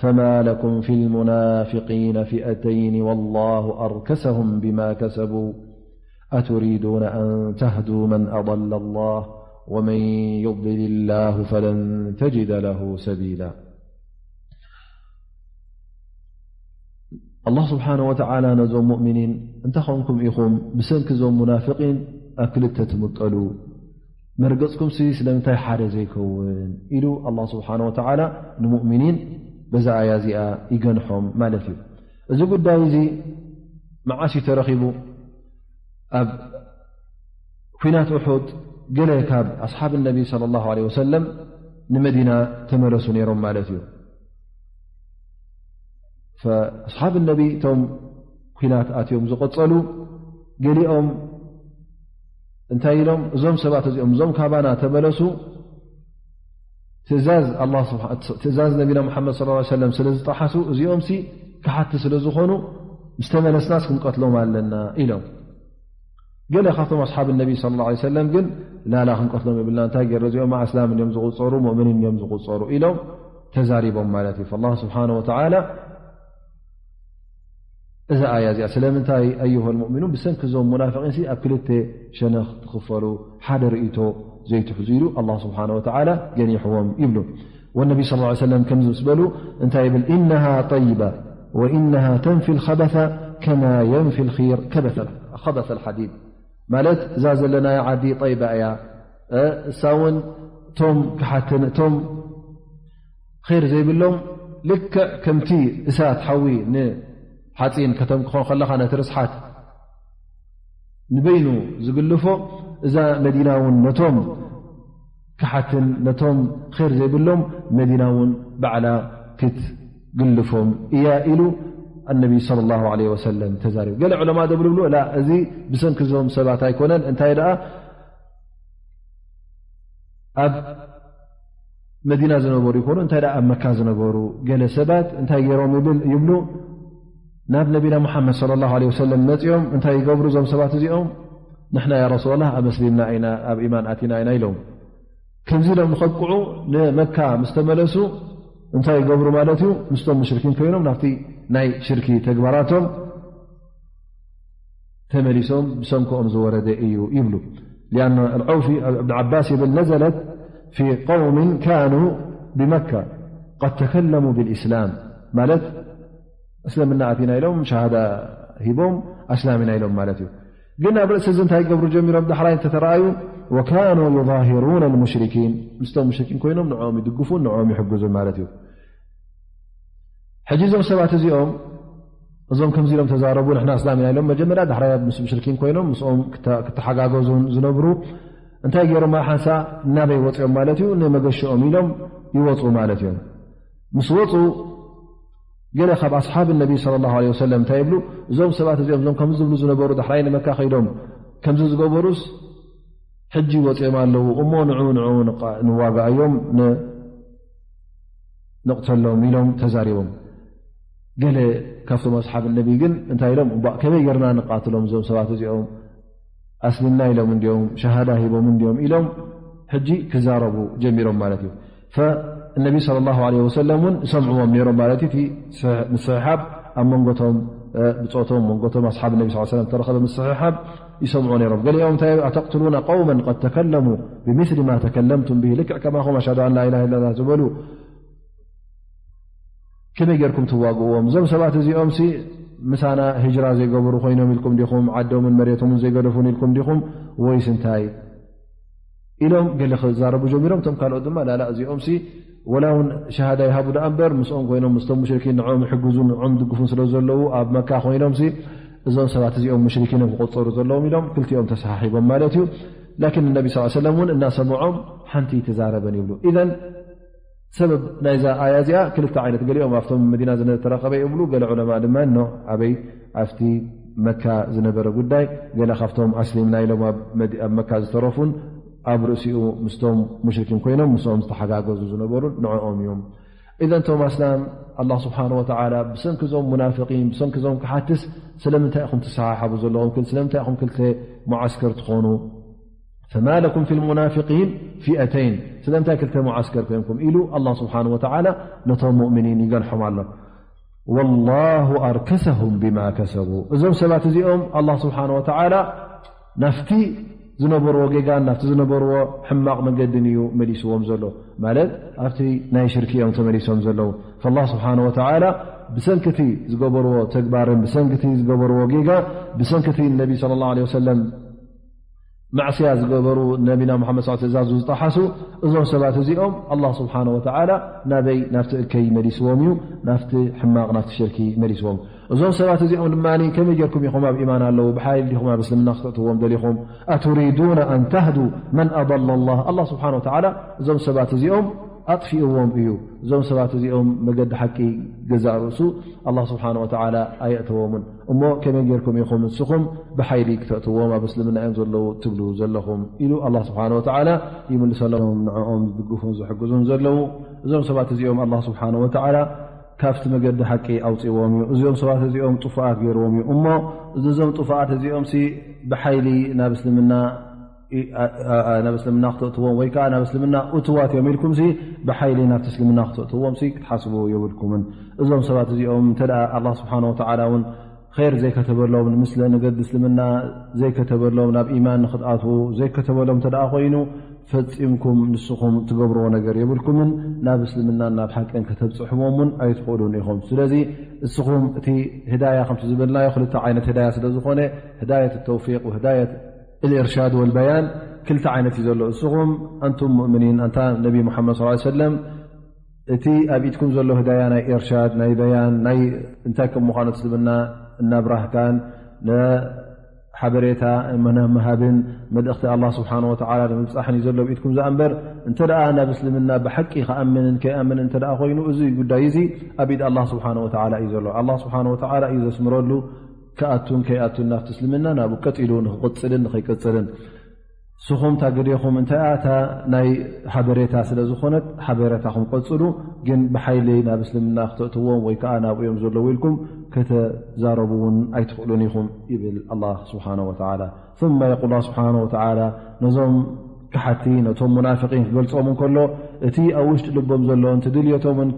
ፈማ ለኩም ፊል ሙናፊቂነ ፊአተይን ወላሁ ኣርከሰሁም ቢማ ከሰቡ أتريدون أن تهدوا من أضل الله ومن يضلل الله فلن تجد له سبيلا. ኣላህ ስብሓነ ወተዓላ ነዞም ሙእሚኒን፣ እንታይ ኾንኩም ኢኹም ብሰንኪ እዞም ሙናፍቂን ኣብ ክልተ ትምቀሉ? መርገጽኩምሲ ስለምንታይ ሓደ ዘይከውን? ኢሉ ኣላህ ስብሓነ ወተዓላ ንሙእሚኒን በዛ ኣያ እዚኣ ይገንሖም ማለት እዩ። እዚ ጉዳይ እዚ መዓስ እዩ ተረኺቡ? ኣብ ኲናት ኡሑድ ገለ ካብ ኣስሓብ ነቢ ሰለላሁ ዐለይሂ ወሰለም ንመዲና ተመለሱ ነይሮም ማለት እዩ። ኣስሓብ ነቢ እቶም ኲናት ኣትዮም ዝቐጸሉ፣ ገሊኦም እንታይ ኢሎም? እዞም ሰባት እዚኦም፣ እዞም ካባና ተመለሱ፣ ትእዛዝ ኣላህ ስብሓ-፣ ትእዛዝ ነቢና ሙሓመድ ሰለላሁ ዐለይሂ ወሰለም ስለ ዝጠሓሱ፣ እዚኦምሲ ከሓድቲ ስለ ዝኾኑ፣ ምስ ተመለስናስ ክንቀትሎም ኣለና ኢሎም። ገለ ካብቶም ኣስሓብ ነቢ ሰለላሁ ዐለይሂ ወሰለም ግን፣ ላላ፣ ክንቀትሎም የብልና፣ እንታይ ገይሩ፣ እዚኦም ኣስላም እዮም ዝቑጸሩ፣ ሙእምኒን እዮም ዝቑጸሩ ኢሎም ተዛሪቦም ማለት እዩ። ፈላህ ስብሓነ ወተዓላ እዛ ኣያ እዚኣ ስለምንታይ ኣዩሃል ሙእሚኑን ብሰንኪ እዞም ሙናፍቒንሲ ኣብ ክልተ ሸነኽ ትኽፈሉ፣ ሓደ ርእይቶ ዘይትሕዙ ኢሉ ኣላህ ስብሓነ ወተዓላ ገኒሕዎም ይብሉ። ወነቢ ሰለላሁ ዐለይሂ ወሰለም ከምዚ ምስ በሉ እንታይ ይብል? ኢነሃ ጠይባ ወኢነሃ ተንፊ ልኸበተ ከማ የንፊ ልኺር ከበተ ልሓዲድ። ማለት እዛ ዘለናያ ዓዲ ጠይባ እያ፣ እ፣ እሳ እውን እቶም ክሓትን እቶም ር ዘይብሎም ልክዕ ከምቲ እሳት ሓዊ ንሓፂን ከተምክኾ ከለኻ ነቲ ርስሓት ንበይኑ ዝግልፎ፣ እዛ መዲና እውን ነቶም ክሓትን ነቶም ር ዘይብሎም መዲና እውን ባዕላ ክትግልፎም እያ ኢሉ ኣነቢ ሰለላሁ ዐለይሂ ወሰለም ተዛሪቡ። ገለ ዑለማ ደብሉ ብሉ፣ ላ፣ እዚ ብሰንኪ እዞም ሰባት ኣይኮነን፣ እንታይ ደኣ ኣብ መዲና ዝነበሩ ይኮኑ፣ እንታይ ደኣ ኣብ መካ ዝነበሩ ገለ ሰባት እንታይ ገይሮም ይብል፣ ይብሉ፣ ናብ ነቢና ሙሓመድ ሰለላሁ ዐለይሂ ወሰለም መጺኦም እንታይ ይገብሩ እዞም ሰባት እዚኦም? ንሕና ያ ረሱላላህ ኣብ ኣስሊምና ኢና፣ ኣብ ኢማን ኣቲና ኢና ኢሎም። ከምዚ ኢሎም ንኸብቅዑ ንመካ ምስ ተመለሱ እንታይ ይገብሩ ማለት እዩ? ምስቶም ሙሽሪኪን ኮይኖም ናብቲ ናይ ሽርኪ ተግባራቶም ተመሊሶም ብሰንክኦም ዝወረደ እዩ ይብሉ። ሊኣን ዐውፊ እብን ዓባስ ይብል፣ ነዘለት ፊ ቀውሚን ካኑ ብመካ ቀድ ተከለሙ ብልእስላም፣ ማለት እስልምና ኣቲና ኢሎም ሸሃዳ ሂቦም ኣስላም ኢና ኢሎም ማለት እዩ። ግን ኣብ ርእሲ እዚ እንታይ ይገብሩ ጀሚሮም ዳሕራይ እንተተረኣዩ፣ ወካኑ ዩዛሂሩነ ልሙሽሪኪን፣ ምስቶም ሙሽሪኪን ኮይኖም ንዕኦም ይድግፉን ንዕኦም ይሕግዙን ማለት እዩ። ሕጂ እዞም ሰባት እዚኦም፣ እዞም ከምዚ ኢሎም ተዛረቡ፣ ንሕና እስላም ኢና ኢሎም መጀመርያ፣ ዳሕራይ ምስ ሙሽሪኪን ኮይኖም ምስኦም ክተ-፣ ክተሓጋገዙን ዝነብሩ እንታይ ገይሮም? ሓንሳ ናበይ ወፂኦም ማለት እዩ? ንመገሽኦም ኢሎም ይወፁ ማለት እዮም። ምስ ወፁ ገለ ካብ ኣስሓብ ነቢ ሰለላሁ ዐለይሂ ወሰለም እንታይ ይብሉ? እዞም ሰባት እዚኦም፣ እዞም ከምዚ ዝብሉ ዝነበሩ ዳሕራይ ንመካ ከይዶም ከምዚ ዝገበሩስ ሕጂ ወፂኦም ኣለዉ እሞ ንዑ፣ ንዑ ንቃ-፣ ንዋጋኣዮም፣ ን-፣ ንቕተሎም ኢሎም ተዛሪቦም። ገለ ካብቶም ኣስሓብ ነቢ ግን እንታይ ኢሎም? እባ ከመይ ጌርና ንቃትሎም እዞም ሰባት እዚኦም? ኣስሊምና ኢሎም እንዲዮም፣ ሸሃዳ ሂቦም እንዲዮም ኢሎም ሕጂ ክዛረቡ ጀሚሮም ማለት እዩ። ፈነቢ ሰለላሁ ዐለይሂ ወሰለም እውን ይሰምዕዎም ነይሮም ማለት እዩ። እቲ ስሕ-፣ ምስሕሓብ ኣብ መንጎቶም፣ እ፣ ብጾቶም፣ መንጎቶም ኣስሓብ ነቢ ሰለላሁ ዐለይሂ ወሰለም ተረኸበ ምስሕሓብ ይሰምዑ ነይሮም። ገሊኦም እንታይ፣ ኣተቅትሉነ ቀውመን ቀድ ተከለሙ ብሚስሊ ማ ተከለምቱም ብሂ፣ ልክዕ ከማኹም ኣሽሃዱ ኣን ላኢላሃ ኢለላህ ዝበሉ ከመይ ጌርኩም ትዋግእዎም? እዞም ሰባት እዚኦምሲ ምሳና ሂጅራ ዘይገበሩ ኮይኖም ኢልኩም ዲኹም? ዓዶምን መሬቶምን ዘይገደፉን ኢልኩም ዲኹም? ወይስ እንታይ? ኢሎም ገለ ክዛረቡ ጀሚሮም። እቶም ካልኦት ድማ፣ ላላ፣ እዚኦምሲ ወላ እውን ሸሃዳ ይሃቡ ደኣ እምበር፣ ምስኦም ኮይኖም፣ ምስቶም ሙሽሪኪን ንዕኦም ይሕግዙን ንዕኦም ይድግፉን ስለ ዘለዉ፣ ኣብ መካ ኮይኖምሲ እዞም ሰባት እዚኦም ሙሽሪኪን እዮም ክቆጸሩ ዘለዎም ኢሎም ክልቲኦም ተሰሓሒቦም ማለት እዩ። ላኪን ነቢ ሰለላሁ ዐለይሂ ወሰለም እውን እናሰምዖም ሓንቲ ኣይተዛረበን ይብሉ። ኢዘን ሰበብ ናይዛ ኣያ እዚኣ ክልተ ዓይነት፣ ገሊኦም ኣብቶም መዲና ዝተረኸበ ይብሉ፣ ገለ ዑለማ ድማ ኖ፣ ኣበይ፣ ኣብቲ መካ ዝነበረ ጉዳይ፣ ገለ ካብቶም ኣስሊምና ኢሎም ኣብ መዲ-፣ ኣብ መካ ዝተረፉን ኣብ ርእሲኡ ምስቶም ሙሽርኪን ኮይኖም ምስኦም ዝተሓጋገዙ ዝነበሩን ንዕኦም እዮም። ኢዘን እቶም ኣስላም ኣላህ ስብሓን ወተዓላ ብሰንኪ እዞም ሙናፍቂን ብሰንኪ እዞም ክሓትስ ስለምንታይ ኢኹም ትሰሓሓቡ ዘለኹም ክል ስለምንታይ ኢኹም ክልተ ሙዓስከር ትኾኑ? ፈማ ለኩም ፊ ልሙናፍቂን ፊአተይን ስለምንታይ ክልተ ሙዓስከር ኮይንኩም ኢሉ ኣላህ ስብሓን ወተዓላ ነቶም ሙእሚኒን ይገንሖም ኣሎ። ወላሁ ኣርከሰሁም ቢማ ከሰቡ እዞም ሰባት እዚኦም ኣላህ ስብሓን ወተዓላ ናፍቲ ዝነበርዎ ጌጋን ናብቲ ዝነበርዎ ሕማቕ መገድን እዩ መሊስዎም ዘሎ። ማለት ኣብቲ ናይ ሽርኪ እዮም ተመሊሶም ዘለዉ። ፈላህ ስብሓን ወተዓላ ብሰንክቲ ዝገበርዎ ተግባርን ብሰንክቲ ዝገበርዎ ጌጋ ብሰንክቲ ነቢ ስለ ላሁ ለ ወሰለም ማዕስያ ዝገበሩ ነቢና ሙሓመድ ስ ትእዛዙ ዝጠሓሱ እዞም ሰባት እዚኦም ኣላህ ስብሓን ወተዓላ ናበይ ናብቲ እከይ መሊስዎም እዩ። ናፍቲ ሕማቕ ናፍቲ ሽርኪ መሊስዎም። እዞም ሰባት እዚኦም ድማ ከመይ ጌርኩም ኢኹም ኣብ ኢማን ኣለዉ ብሓይል ዲኹም ኣብ እስልምና ክተእትዎም ደሊኹም? ኣቱሪዱና ኣን ተህዱ መን ኣضለ ላህ ኣላህ ስብሓን ወተዓላ እዞም ሰባት እዚኦም ኣጥፊእዎም እዩ። እዞም ሰባት እዚኦም መገዲ ሓቂ ገዛእ ርእሱ ኣላህ ስብሓን ወተዓላ ኣየእተዎምን። እሞ ከመይ ጌርኩም ኢኹም ንስኹም ብሓይሊ ክተእትዎም ኣብ እስልምና እዮም ዘለዉ ትብሉ ዘለኹም ኢሉ ኣላህ ስብሓን ወተዓላ ይምልሰሎም። ንዕኦም ዝድግፉን ዝሕግዙን ዘለዉ እዞም ሰባት እዚኦም ኣላህ ስብሓን ወተዓላ ካብቲ መገዲ ሓቂ ኣውፅዎም እዩ። እዚኦም ሰባት እዚኦም ጥፉኣት ገይርዎም እዩ። እሞ እዞም ጥፉኣት እዚኦም ሲ ብሓይሊ ናብ እስልምና ናብ እስልምና ክተእትዎም ወይ ከዓ ናብ እስልምና እትዋት እዮም ኢልኩም ሲ ብሓይሊ ናብቲ እስልምና ክተእትዎም ሲ ክትሓስቡ የብልኩምን። እዞም ሰባት እዚኦም እንተ ኣላ ስብሓን ወተዓላ እውን ር ዘይከተበሎም ንምስለ ንገዲ እስልምና ዘይከተበሎም ናብ ኢማን ንክትኣትዉ ዘይከተበሎም እንተ ኮይኑ ፈጺምኩም ንስኹም ትገብርዎ ነገር የብልኩምን። ናብ እስልምናን ናብ ሓቅን ከተብጽሕዎም እውን ኣይትኽእሉን ኢኹም። ስለዚ እስኹም እቲ ህዳያ ከምቲ ዝበልናዮ ክልተ ዓይነት ህዳያ ስለ ዝኾነ ህዳየት ተውፊቅ ወህዳየት እልእርሻድ ወልበያን ክልተ ዓይነት እዩ ዘሎ። እስኹም ኣንቱም ሙእምኒን ኣንታ ነቢ ሙሓመድ ስ ሰለም እቲ ኣብ ኢድኩም ዘሎ ህዳያ ናይ እርሻድ ናይ በያን ናይ እንታይ ከም ምዃኑ እስልምና እናብራህካን ሓበሬታ ምሃብን መልእኽቲ ኣላህ ስብሓን ወተዓላ ንምብፃሕን እዩ ዘሎ ብኢድኩም ዝኣ እምበር እንተ ደኣ ናብ እስልምና ብሓቂ ክኣምንን ከይኣምንን እንተ ደኣ ኮይኑ እዚ ጉዳይ እዚ ኣብ ኢድ ኣላህ ስብሓን ወተዓላ እዩ ዘሎ። ኣላህ ስብሓን ወተዓላ እዩ ዘስምረሉ ክኣቱን ከይኣቱን ናብቲ እስልምና ናብኡ ቀጢሉ ንክቕፅልን ንኸይቅፅልን። ንስኹም ታግዴኹም እንታይ እያ እታ ናይ ሓበሬታ ስለ ዝኾነት ሓበሬታኹም ቀፅሉ፣ ግን ብሓይሊ ናብ እስልምና ክተእትዎም ወይ ከዓ ናብኡ እዮም ዘለዉ ኢልኩም ከተዛረቡ እውን ኣይትኽእሉን ኢኹም ይብል ኣላህ ስብሓነሁ ወተዓላ። ثم يقول الله سبحانه وتعالى ነዞም ከሓቲ ነቶም ሙናፍቂን ክገልፆም እንከሎ እቲ ኣብ ውሽጢ ልቦም ዘሎ እንት ድልየቶምን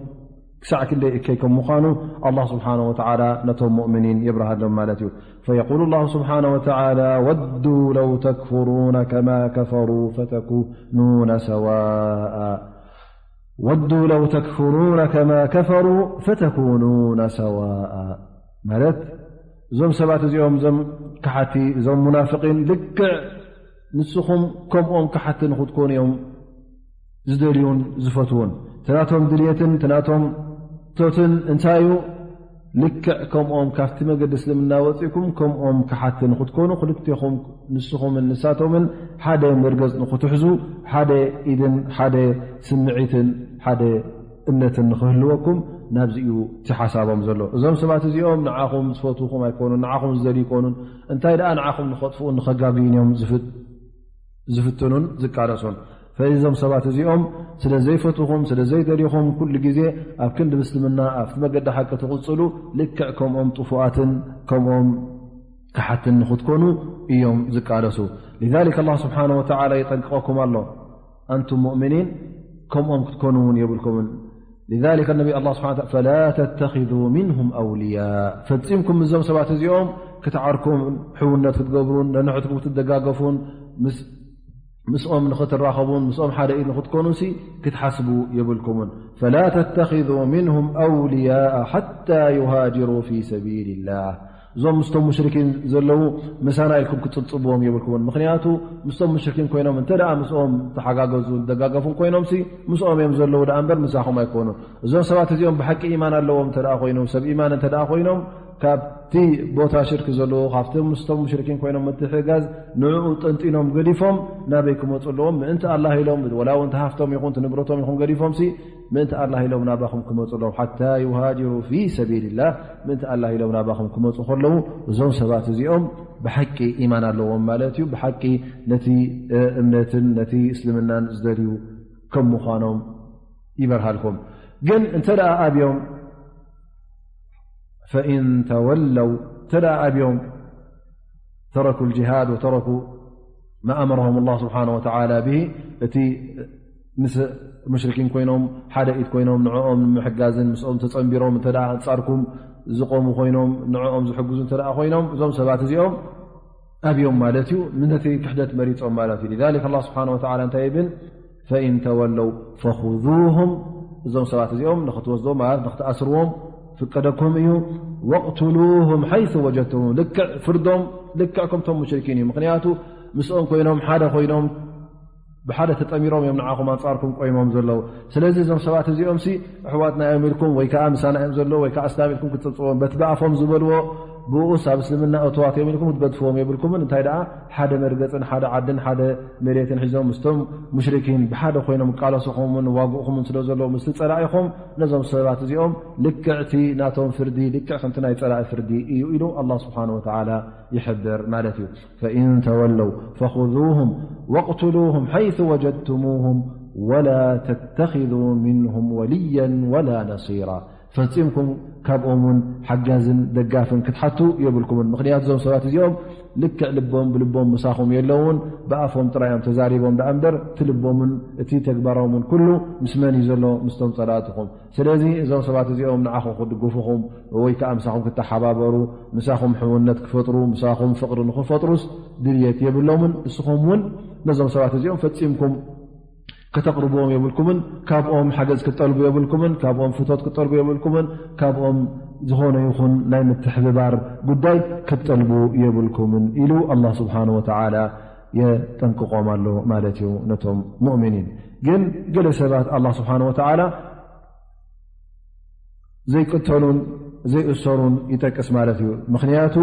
ክሳዕ ክንደይ እከይ ከም ምዃኑ ኣላህ ስብሓነሁ ወተዓላ ነቶም ሙእሚኒን የብርሃሎም ማለት እዩ። فيقول الله سبحانه وتعالى ودوا لو تكفرون كما كفروا فتكونون سواء ودوا لو تكفرون كما كفروا فتكونون سواء ማለት እዞም ሰባት እዚኦም እዞም ከሓቲ እዞም ሙናፍቂን ልክዕ ንስኹም ከምኦም ከሓቲ ንክትኮኑ እዮም ዝደልዩን ዝፈትዉን። እቲ ናቶም ድልየትን እቲ ናቶም ቶትን እንታይ እዩ? ልክዕ ከምኦም ካብቲ መገዲ እስልምና ወፂእኩም ከምኦም ከሓቲ ንክትኮኑ ክልቴኹም ንስኹምን ንሳቶምን ሓደ መርገፅ ንክትሕዙ ሓደ ኢድን ሓደ ስምዒትን ሓደ እምነትን ንክህልወኩም ናብዚ እዩ እቲ ሓሳቦም ዘሎ። እዞም ሰባት እዚኦም ንዓኹም ዝፈትዉኹም ኣይኮኑን፣ ንዓኹም ዝደልዩ ኣይኮኑን። እንታይ ደኣ ንዓኹም ንኸጥፍኡን ንኸጋግዩን እዮም ዝፍት ዝፍትኑን ዝቃለሱን። ፈዚ እዞም ሰባት እዚኦም ስለ ዘይፈትኹም ስለ ዘይደልኹም ኩሉ ግዜ ኣብ ክንዲ ምስልምና ኣብቲ መገዲ ሓቂ ትቕፅሉ ልክዕ ከምኦም ጥፉኣትን ከምኦም ከሓትን ንክትኮኑ እዮም ዝቃለሱ። لذلك الله سبحانه وتعالى يጠንቅቐኩም ኣሎ። ኣንቱም ሙእሚኒን ከምኦም ክትኮኑ እውን የብልኩምን። لذلك النبي الله سبحانه وتعالى فلا تتخذوا منهم أولياء ፈጺምኩም እዞም ሰባት እዚኦም ክትዓርኩም ሕውነት ክትገብሩን ነንሕድኩም ክትደጋገፉን ምስ ምስኦም ንኽትራኸቡን ምስኦም ሓደ ኢድ ንኽትኮኑሲ ክትሓስቡ የብልኩምን። فلا تتخذوا منهم أولياء حتى يهاجروا في سبيل الله እዞም ምስቶም ሙሽሪኪን ዘለዉ ምሳና ኢልኩም ክትጽብጽብዎም የብልኩምን። ምኽንያቱ ምስቶም ሙሽሪኪን ኮይኖም እንተ ደኣ ምስኦም ተሓጋገዙ ደጋገፉን ኮይኖምሲ ምስኦም እዮም ዘለዉ ደኣ እምበር ምሳኹም ኣይኮኑን። እዞም ሰባት እዚኦም ብሓቂ ኢማን ኣለዎም እንተ ደኣ ኮይኖም ሰብ ኢማን እንተ ደኣ ኮይኖም ካብቲ ቦታ ሽርክ ዘለዎ ካብቶም ምስቶም ሙሽሪኪን ኮይኖም ምትሕጋዝ ንዕኡ ጠንጢኖም ገዲፎም ናበይ ክመፁ ኣለዎም ምእንቲ ኣላህ ኢሎም ወላ እውን ተሃፍቶም ይኹን ትንብረቶም ይኹን ገዲፎምሲ ምእንቲ ኣላህ ኢሎም ናባኹም ክመፁ ኣለዎም። ሓታ ዩሃጅሩ ፊ ሰቢልላህ፣ ምእንቲ ኣላህ ኢሎም ናባኹም ክመፁ ከለዉ፣ እዞም ሰባት እዚኦም ብሓቂ ኢማን ኣለዎም ማለት እዩ። ብሓቂ ነቲ እምነትን ነቲ እስልምናን ዝደልዩ ከም ምዃኖም ይበርሃልኩም። ግን እንተ ደኣ ኣብዮም፣ ፈኢን ተወለው፣ እንተ ደኣ ኣብዮም፣ ተረኩ ልጅሃድ ወተረኩ ማ ኣመረሁም ኣላህ ስብሓነ ወተዓላ ብሂ፣ እቲ ምስ ሙሽሪኪን ኮይኖም፣ ሓደ ኢድ ኮይኖም ንዕኦም ንምሕጋዝን ምስኦም ተጸንቢሮም እንተ ደኣ ኣንጻርኩም ዝቆሙ ኮይኖም፣ ንዕኦም ዝሕግዙ እንተ ደኣ ኮይኖም፣ እዞም ሰባት እዚኦም ኣብዮም ማለት እዩ፣ ነቲ ክሕደት መሪጾም ማለት እዩ። ሊዛሊክ ኣላህ ስብሓነ ወተዓላ እንታይ ይብል? ፈኢን ተወለው ፈኹዙሁም፣ እዞም ሰባት እዚኦም ንኽትወስድዎም ማለት ንኽትኣስርዎም ፍቀደኩም እዩ። ወቅትሉሁም ሓይሱ ወጀድቱሙሁም፣ ልክዕ ፍርዶም ልክዕ ከምቶም ሙሽሪኪን እዩ። ምኽንያቱ ምስኦም ኮይኖም፣ ሓደ ኮይኖም፣ ብሓደ ተጠሚሮም እዮም ንዓኹም ኣንጻርኩም ቆይሞም ዘለዉ። ስለዚ እዞም ሰባት እዚኦም ሲ ኣሕዋትና እዮም ኢልኩም ወይ ከኣ ምሳና እዮም ዘለዉ ወይ ከኣ ኣስላም ኢልኩም ክትጽብጽዎም፣ በቲ ብኣፎም ዝበልዎ ብኡስ ኣብ እስልምና እትዋት እዮም ኢልኩም ክትገድፍዎም የብልኩምን። እንታይ ደኣ ሓደ መርገጽን ሓደ ዓድን ሓደ መሬትን ሒዞም ምስቶም ሙሽሪኪን ብሓደ ኮይኖም ቃለስኹምን ዋግእኹምን ስለ ዘለዉ ምስቲ ጸላኢኹም ነዞም ሰባት እዚኦም ልክዕ እቲ ናቶም ፍርዲ ልክዕ ከምቲ ናይ ጸላኢ ፍርዲ እዩ ኢሉ ኣላህ ስብሓነ ወተዓላ ይሕብር ማለት እዩ። ፈኢን ተወለው ፈኹዙሁም ወቅትሉሁም ሓይሱ ወጀድቱሙሁም ወላ ተተኺዙ ሚንሁም ወልያን ወላ ነሲራ። ፈጺምኩም ካብኦም እውን ሓጋዝን ደጋፍን ክትሓቱ የብልኩምን። ምኽንያቱ እዞም ሰባት እዚኦም ልክዕ ልቦም ብልቦም ምሳኹም የለውን፣ ብኣፎም ጥራይ እዮም ተዛሪቦም ደኣ እምበር እቲ ልቦምን እቲ ተግባሮምን ኩሉ ምስ መን እዩ ዘሎ? ምስቶም ጸላእትኹም። ስለዚ እዞም ሰባት እዚኦም ንዓኹም ክድግፉኹም ወይ ከኣ ምሳኹም ክተሓባበሩ፣ ምሳኹም ሕውነት ክፈጥሩ፣ ምሳኹም ፍቕሪ ንኽፈጥሩስ ድልየት የብሎምን። ንስኹም እውን ነዞም ሰባት እዚኦም ፈጺምኩም ከተቕርብዎም የብልኩምን፣ ካብኦም ሓገዝ ክትጠልቡ የብልኩምን፣ ካብኦም ፍቶት ክትጠልቡ የብልኩምን፣ ካብኦም ዝኾነ ይኹን ናይ ምትሕብባር ጉዳይ ክትጠልቡ የብልኩምን ኢሉ ኣላህ ስብሓነ ወተዓላ የጠንቅቖም ኣሎ ማለት እዩ ነቶም ሙእሚኒን። ግን ገለ ሰባት ኣላህ ስብሓነ ወተዓላ ዘይቅተሉን ዘይእሰሩን ይጠቅስ ማለት እዩ። ምኽንያቱ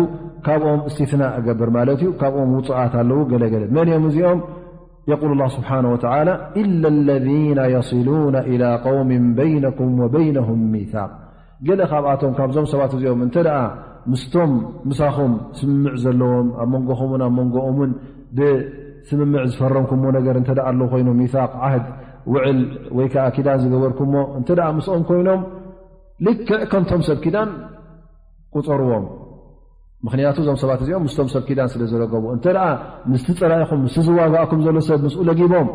ካብኦም እስትስናእ እገብር ማለት እዩ። ካብኦም ውጹኣት ኣለዉ ገለገለ። መን እዮም እዚኦም? የቁል ላህ ስብሓነ ወተዓላ፣ ኢላ ለዚነ የሲሉነ ኢላ ቀውሚን በይነኩም ወበይነሁም ሚሳቅ። ገለ ካብኣቶም፣ ካብዞም ሰባት እዚኦም እንተ ደኣ ምስቶም ምሳኹም ስምምዕ ዘለዎም፣ ኣብ መንጎኹምን ኣብ መንጎኦምን ብስምምዕ ዝፈረምኩሞ ነገር እንተ ደኣ ኣሎ ኮይኑ፣ ሚሳቅ፣ ዓህድ፣ ውዕል ወይ ከኣ ኪዳን ዝገበርኩሞ እንተ ደኣ ምስኦም ኮይኖም፣ ልክዕ ከምቶም ሰብ ኪዳን ቁጸርዎም። ምኽንያቱ እዞም ሰባት እዚኦም ምስቶም ሰብ ኪዳን ስለ ዝረገቡ፣ እንተ ደኣ ምስቲ ጸላኢኹም፣ ምስቲ ዝዋጋእኩም ዘሎ ሰብ ምስኡ ለጊቦም፣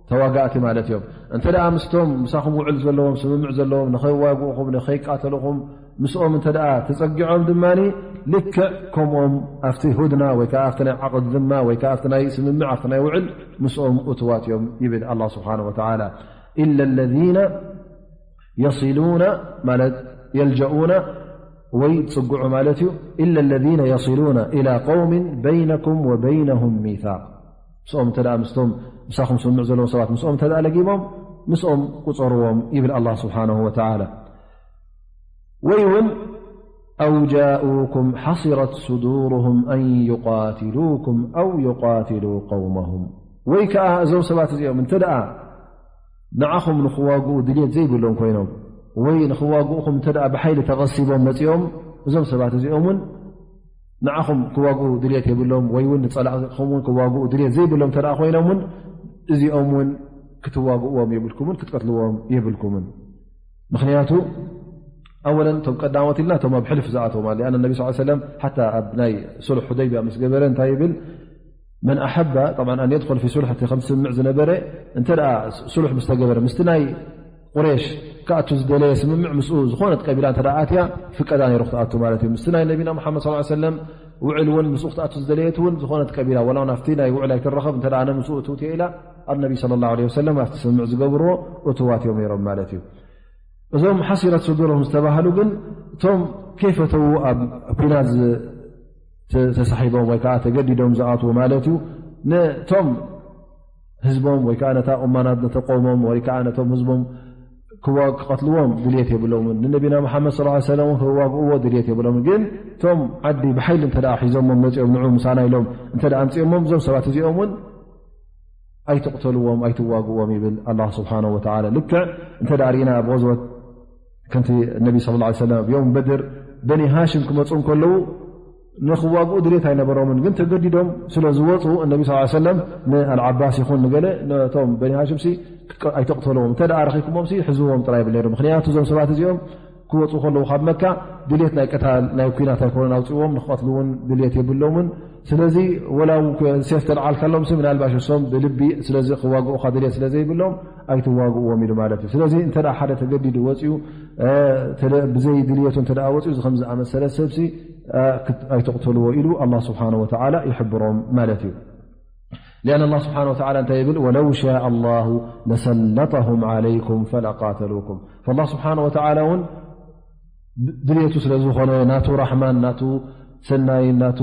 ተዋጋእቲ ማለት እዮም። እንተ ደኣ ምስቶም ምሳኹም ውዕል ዘለዎም፣ ስምምዕ ዘለዎም፣ ንኸይዋግእኹም፣ ንኸይቃተልኹም፣ ምስኦም እንተ ደኣ ተጸጊዖም ድማ፣ ልክዕ ከምኦም ኣብቲ ሁድና ወይ ከኣ ኣብቲ ናይ ዓቕድ ድማ ወይ ከኣ ኣብቲ ናይ ስምምዕ፣ ኣብቲ ናይ ውዕል ምስኦም እትዋት እዮም ይብል ኣላህ ስብሓነሁ ወተዓላ። ኢለ ለዚነ የሲሉነ ማለት የልጀኡነ ወይ ዝጽግዑ ማለት እዩ። ኢለ ለዚነ የሲሉነ ኢላ ቀውሚን በይነኩም ወበይነሁም ሚሳቅ። ምስኦም እንተ ደኣ ምስቶም ምሳኹም ስምምዕ ዘለዎም ሰባት ምስኦም እንተ ደኣ ለጊቦም ምስኦም ቁጸርዎም ይብል ኣላህ ስብሓነሁ ወተዓላ። ወይ እውን ኣው ጃኡኩም ሓሲረት ሱዱሩሁም ኣን ዩቃትሉኩም ኣው ዩቃትሉ ቀውመሁም። ወይ ከኣ እዞም ሰባት እዚኦም እንተ ደኣ ንዓኹም ንኽዋግኡ ድልየት ዘይብሎም ኮይኖም ወይ ንኽዋግኡኹም እንተ ደኣ ብሓይሊ ተቐሲቦም መጺኦም፣ እዞም ሰባት እዚኦም እውን ንዓኹም ክዋግኡ ድልየት የብሎም ወይ እውን ንጸላእኹም እውን ክዋግኡ ድልየት ዘይብሎም እንተ ደኣ ኮይኖም እውን እዚኦም እውን ክትዋግእዎም የብልኩምን ክትቀትልዎም የብልኩምን። ምኽንያቱ ኣወለን እቶም ቀዳሞት ኢልና እቶም ኣብ ሕልፍ ዝኣተዉ ማለት እዩ። ኣነ ነቢ ስ ሰለም ሓታ ኣብ ናይ ሱልሕ ሁደይብያ ምስ ገበረ እንታይ ይብል? መን ኣሐበ ጠብዓን ኣን የድኹል ፊ ሱልሕ እቲ ከም ስምምዕ ዝነበረ እንተ ደኣ ሱልሕ ምስ ተገበረ ምስቲ ናይ ቁሬሽ ክኣቱ ዝደለየ ስምምዕ ምስኡ ዝኾነት ቀቢላ እንተ ደኣ ኣትያ ፍቀዳ ነይሩ ክትኣቱ ማለት እዩ። ምስቲ ናይ ነቢና መሓመድ ሰለላሁ ዐለይሂ ወሰለም ውዕል እውን ምስኡ ክትኣቱ ዝደለየት እውን ዝኾነት ቀቢላ ወላ እውን ኣብቲ ናይ ውዕል ኣይትረኸብ እንተ ደኣ ኣነ ምስኡ እትውት እየ ኢላ ኣብ ነቢ ሰለላሁ ዐለይሂ ወሰለም ኣብቲ ስምምዕ ዝገብርዎ እትዋት እዮም ነይሮም ማለት እዩ። እዞም ሓሲረት ሱዱሮም ዝተባህሉ ግን እቶም ከይፈተዉ ኣብ ኲናት ዝ-፣ ተ-፣ ተሳሒቦም ወይ ከዓ ተገዲዶም ዝኣትዉ ማለት እዩ። ነቶም ህዝቦም ወይ ከዓ ነታ ኡማናት ነተቆሞም ወይ ከዓ ነቶም ህዝቦም ክዋ-፣ ክቐትልዎም ድልየት የብሎምን። ንነቢና መሓመድ ሰለላሁ ዐለይሂ ወሰለም ክዋግእዎ ድልየት የብሎምን። ግን እቶም ዓዲ ብሓይሊ እንተ ደኣ ሒዞሞም መፂኦም ንዑ ምሳና ኢሎም እንተ ደኣ ኣምፂኦሞም እዞም ሰባት እዚኦም እውን ኣይትቕተልዎም ኣይትዋግእዎም ይብል ኣላ ስብሓን ወተዓላ። ልክዕ እንተ ደኣ ርኢና ኣብ غزوة ከምቲ ነቢ صلى الله عليه وسلم ኣብ ዮም በድር በኒ ሃሽም ክመፁ እንከለዉ ንኽዋግኡ ድሌት ኣይነበሮምን፣ ግን ተገዲዶም ስለ ዝወፁ እነቢ صلى الله عليه وسلم ንኣልዓባስ ይኹን ንገለ ነቶም በኒ ሃሽምሲ ኣይተቕተልዎም፣ እንተ ደኣ ረኺብኩሞምሲ ሕዝዎም ጥራይ ይብል ነይሩ። ምኽንያቱ እዞም ሰባት እዚኦም ክወፁ ከለዉ ካብ መካ ድሌት ናይ ቅታል ናይ ኩናት ኣይኮነን ኣውፅዎም፣ ንክቐትሉ እውን ድሌት የብሎምን። ስለዚ ወላ ሴፍ ተልዓልካሎም ምናልባሽ እሶም ብልቢ ስለዚ ክዋግኡካ ድሌት ስለ ዘይብሎም ኣይትዋግእዎም ኢሉ ማለት እዩ። ስለዚ እንተ ሓደ ተገዲዱ ወፅኡ ብዘይ ድልየቱ እንተ ወፅኡ እዚ ከም ዝኣመሰለ ሰብሲ ኣይትቕተልዎ ኢሉ ኣላ ስብሓን ወተዓላ ይሕብሮም ማለት እዩ። لأن الله سبحانه وتعالى እንታይ ይብል? ولو شاء الله لسلطهم عليكم فلقاتلوكم። فالله سبحانه وتعالى እውን ድልየቱ ስለ ዝኾነ ናቱ ራሕማን ናቱ ሰናይን ናቱ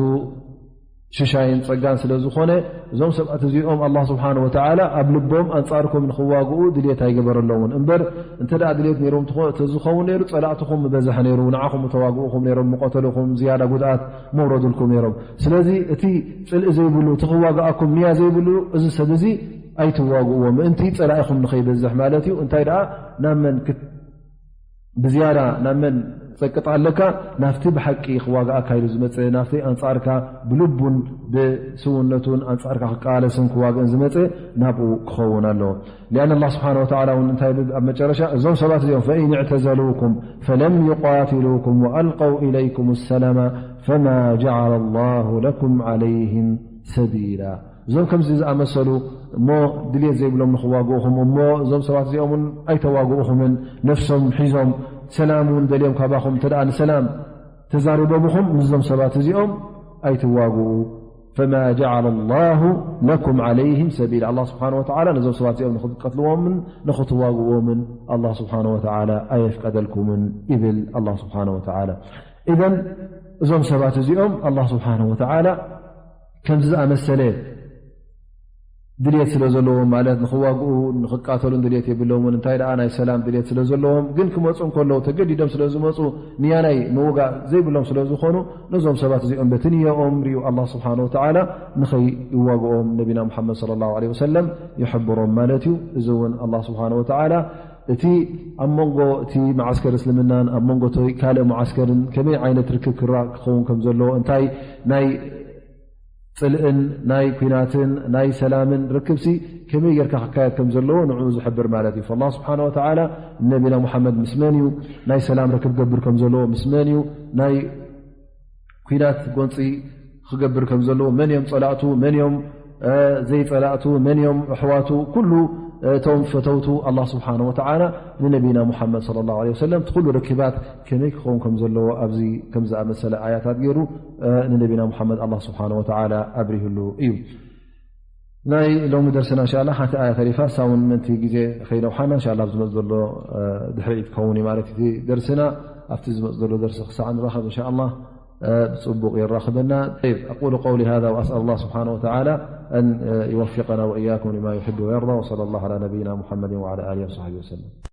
ሽሻይን ጸጋን ስለ ዝኾነ እዞም ሰባት እዚኦም ኣላ ስብሓን ወተዓላ ኣብ ልቦም ኣንጻርኩም ንኽዋግኡ ድልየት ኣይገበረሎምን። እምበር እንተ ደኣ ድልየት ነይሮም ተዝኸውን ነይሩ ጸላእትኹም ምበዝሐ ነይሩ፣ ንዓኹም ምተዋግኡኹም ነይሮም፣ ምቐተልኹም፣ ዝያዳ ጉድኣት መውረዱልኩም ነይሮም። ስለዚ እቲ ጽልኢ ዘይብሉ እቲ ክዋግኣኩም ንያ ዘይብሉ እዚ ሰብ እዚ ኣይትዋግእዎ ምእንቲ ጸላኢኹም ንኸይበዝሕ ማለት እዩ። እንታይ ደኣ ናብ መን ብዝያዳ ናብ መን ጸቅጥ ኣለካ? ናብቲ ብሓቂ ክዋግኣካ ኢሉ ዝመጸ፣ ናብቲ ኣንጻርካ ብልቡን ብስውነቱን ኣንጻርካ ክቃለስን ክዋግእን ዝመጸ ናብኡ ክኸውን ኣለዎ። لأن الله سبحانه وتعالى እውን እንታይ ይብል ኣብ መጨረሻ? እዞም ሰባት እዚኦም فإن اعتزلوكم فلم يقاتلوكم وألقوا إليكم السلم فما جعل الله لكم عليهم سبيلا። እዞም ከምዚ ዝኣመሰሉ እሞ ድልየት ዘይብሎም ንኽዋግኡኹም እሞ እዞም ሰባት እዚኦም እውን ኣይተዋግኡኹምን ነፍሶም ሒዞም ሰላም እውን ደልዮም ካባኹም እንተ ደኣ ንሰላም ተዛሪቦምኹም ምስዞም ሰባት እዚኦም ኣይትዋግኡ። فما جعل الله لكم عليهم سبيلا። ኣላ ስብሓን ወተዓላ ነዞም ሰባት እዚኦም ንኽትቀትልዎምን ንኽትዋግእዎምን ኣላ ስብሓን ወተዓላ ኣየፍቀደልኩምን ይብል ኣላ ስብሓን ወተዓላ። ኢዘን እዞም ሰባት እዚኦም ኣላ ስብሓን ወተዓላ ከምዚ ዝኣመሰለ ድልየት ስለ ዘለዎም ማለት ንኽዋግኡ ንኽቃተሉን ድልየት የብሎምን። እንታይ ደኣ ናይ ሰላም ድልየት ስለ ዘለዎም ግን ክመፁ እንከለዉ ተገዲዶም ስለ ዝመፁ ንያናይ ምውጋእ ዘይብሎም ስለ ዝኾኑ ነዞም ሰባት እዚኦም በቲ ንየኦም ሪኡ ኣላ ስብሓን ወተዓላ ንኸይዋግኦም ነቢና ሙሓመድ صلى الله عليه وسلم ይሕብሮም ማለት እዩ። እዚ እውን ኣላ ስብሓን ወተዓላ እቲ ኣብ መንጎ እቲ መዓስከር እስልምናን ኣብ መንጎ እቲ ካልእ መዓስከርን ከመይ ዓይነት ርክብ ክራ ክኸውን ከም ዘለዎ እንታይ ናይ ጽልእን ናይ ኲናትን ናይ ሰላምን ርክብሲ ከመይ ጌርካ ክካየድ ከም ዘለዎ ንዕኡ ዝሕብር ማለት እዩ። فالله سبحانه وتعالى ንነቢና ሙሓመድ ምስ መን እዩ ናይ ሰላም ርክብ ገብር ከም ዘለዎ፣ ምስ መን እዩ ናይ ኲናት ጎንጺ ክገብር ከም ዘለዎ፣ መን እዮም ጸላእቱ፣ መን እዮም ዘይጸላእቱ፣ መን እዮም ኣሕዋቱ፣ ኩሉ እቶም ፈተውቱ ኣላህ ስብሓነ ወተዓላ ንነቢና ሙሓመድ ሰለላሁ ዐለይሂ ወሰለም እቲ ኩሉ ርክባት ከመይ ክኸውን ከም ዘለዎ ኣብዚ ከም ዝኣመሰለ ኣያታት ገይሩ ንነቢና ሙሓመድ ኣላህ ስብሓነ ወተዓላ ኣብሪህሉ እዩ። ናይ ሎሚ ደርስና እንሻላ ሓንቲ ኣያ ተሪፋ፣ እሳ እውን ምእንቲ ግዜ ከይነውሓና እንሻላ ኣብ ዝመፅ ዘሎ ድሕሪት ክኸውን እዩ ማለት እቲ ደርስና። ኣብቲ ዝመፅ ዘሎ ደርሲ ክሳዕ ንራኸብ እንሻላ ብፅቡቕ የራኽበና። طيب، أقول قولي هذا وأسأل الله سبحانه وتعالى أن يوفقنا وإياكم لما يحب ويرضى، وصلى الله على نبينا محمد وعلى آله وصحبه وسلم.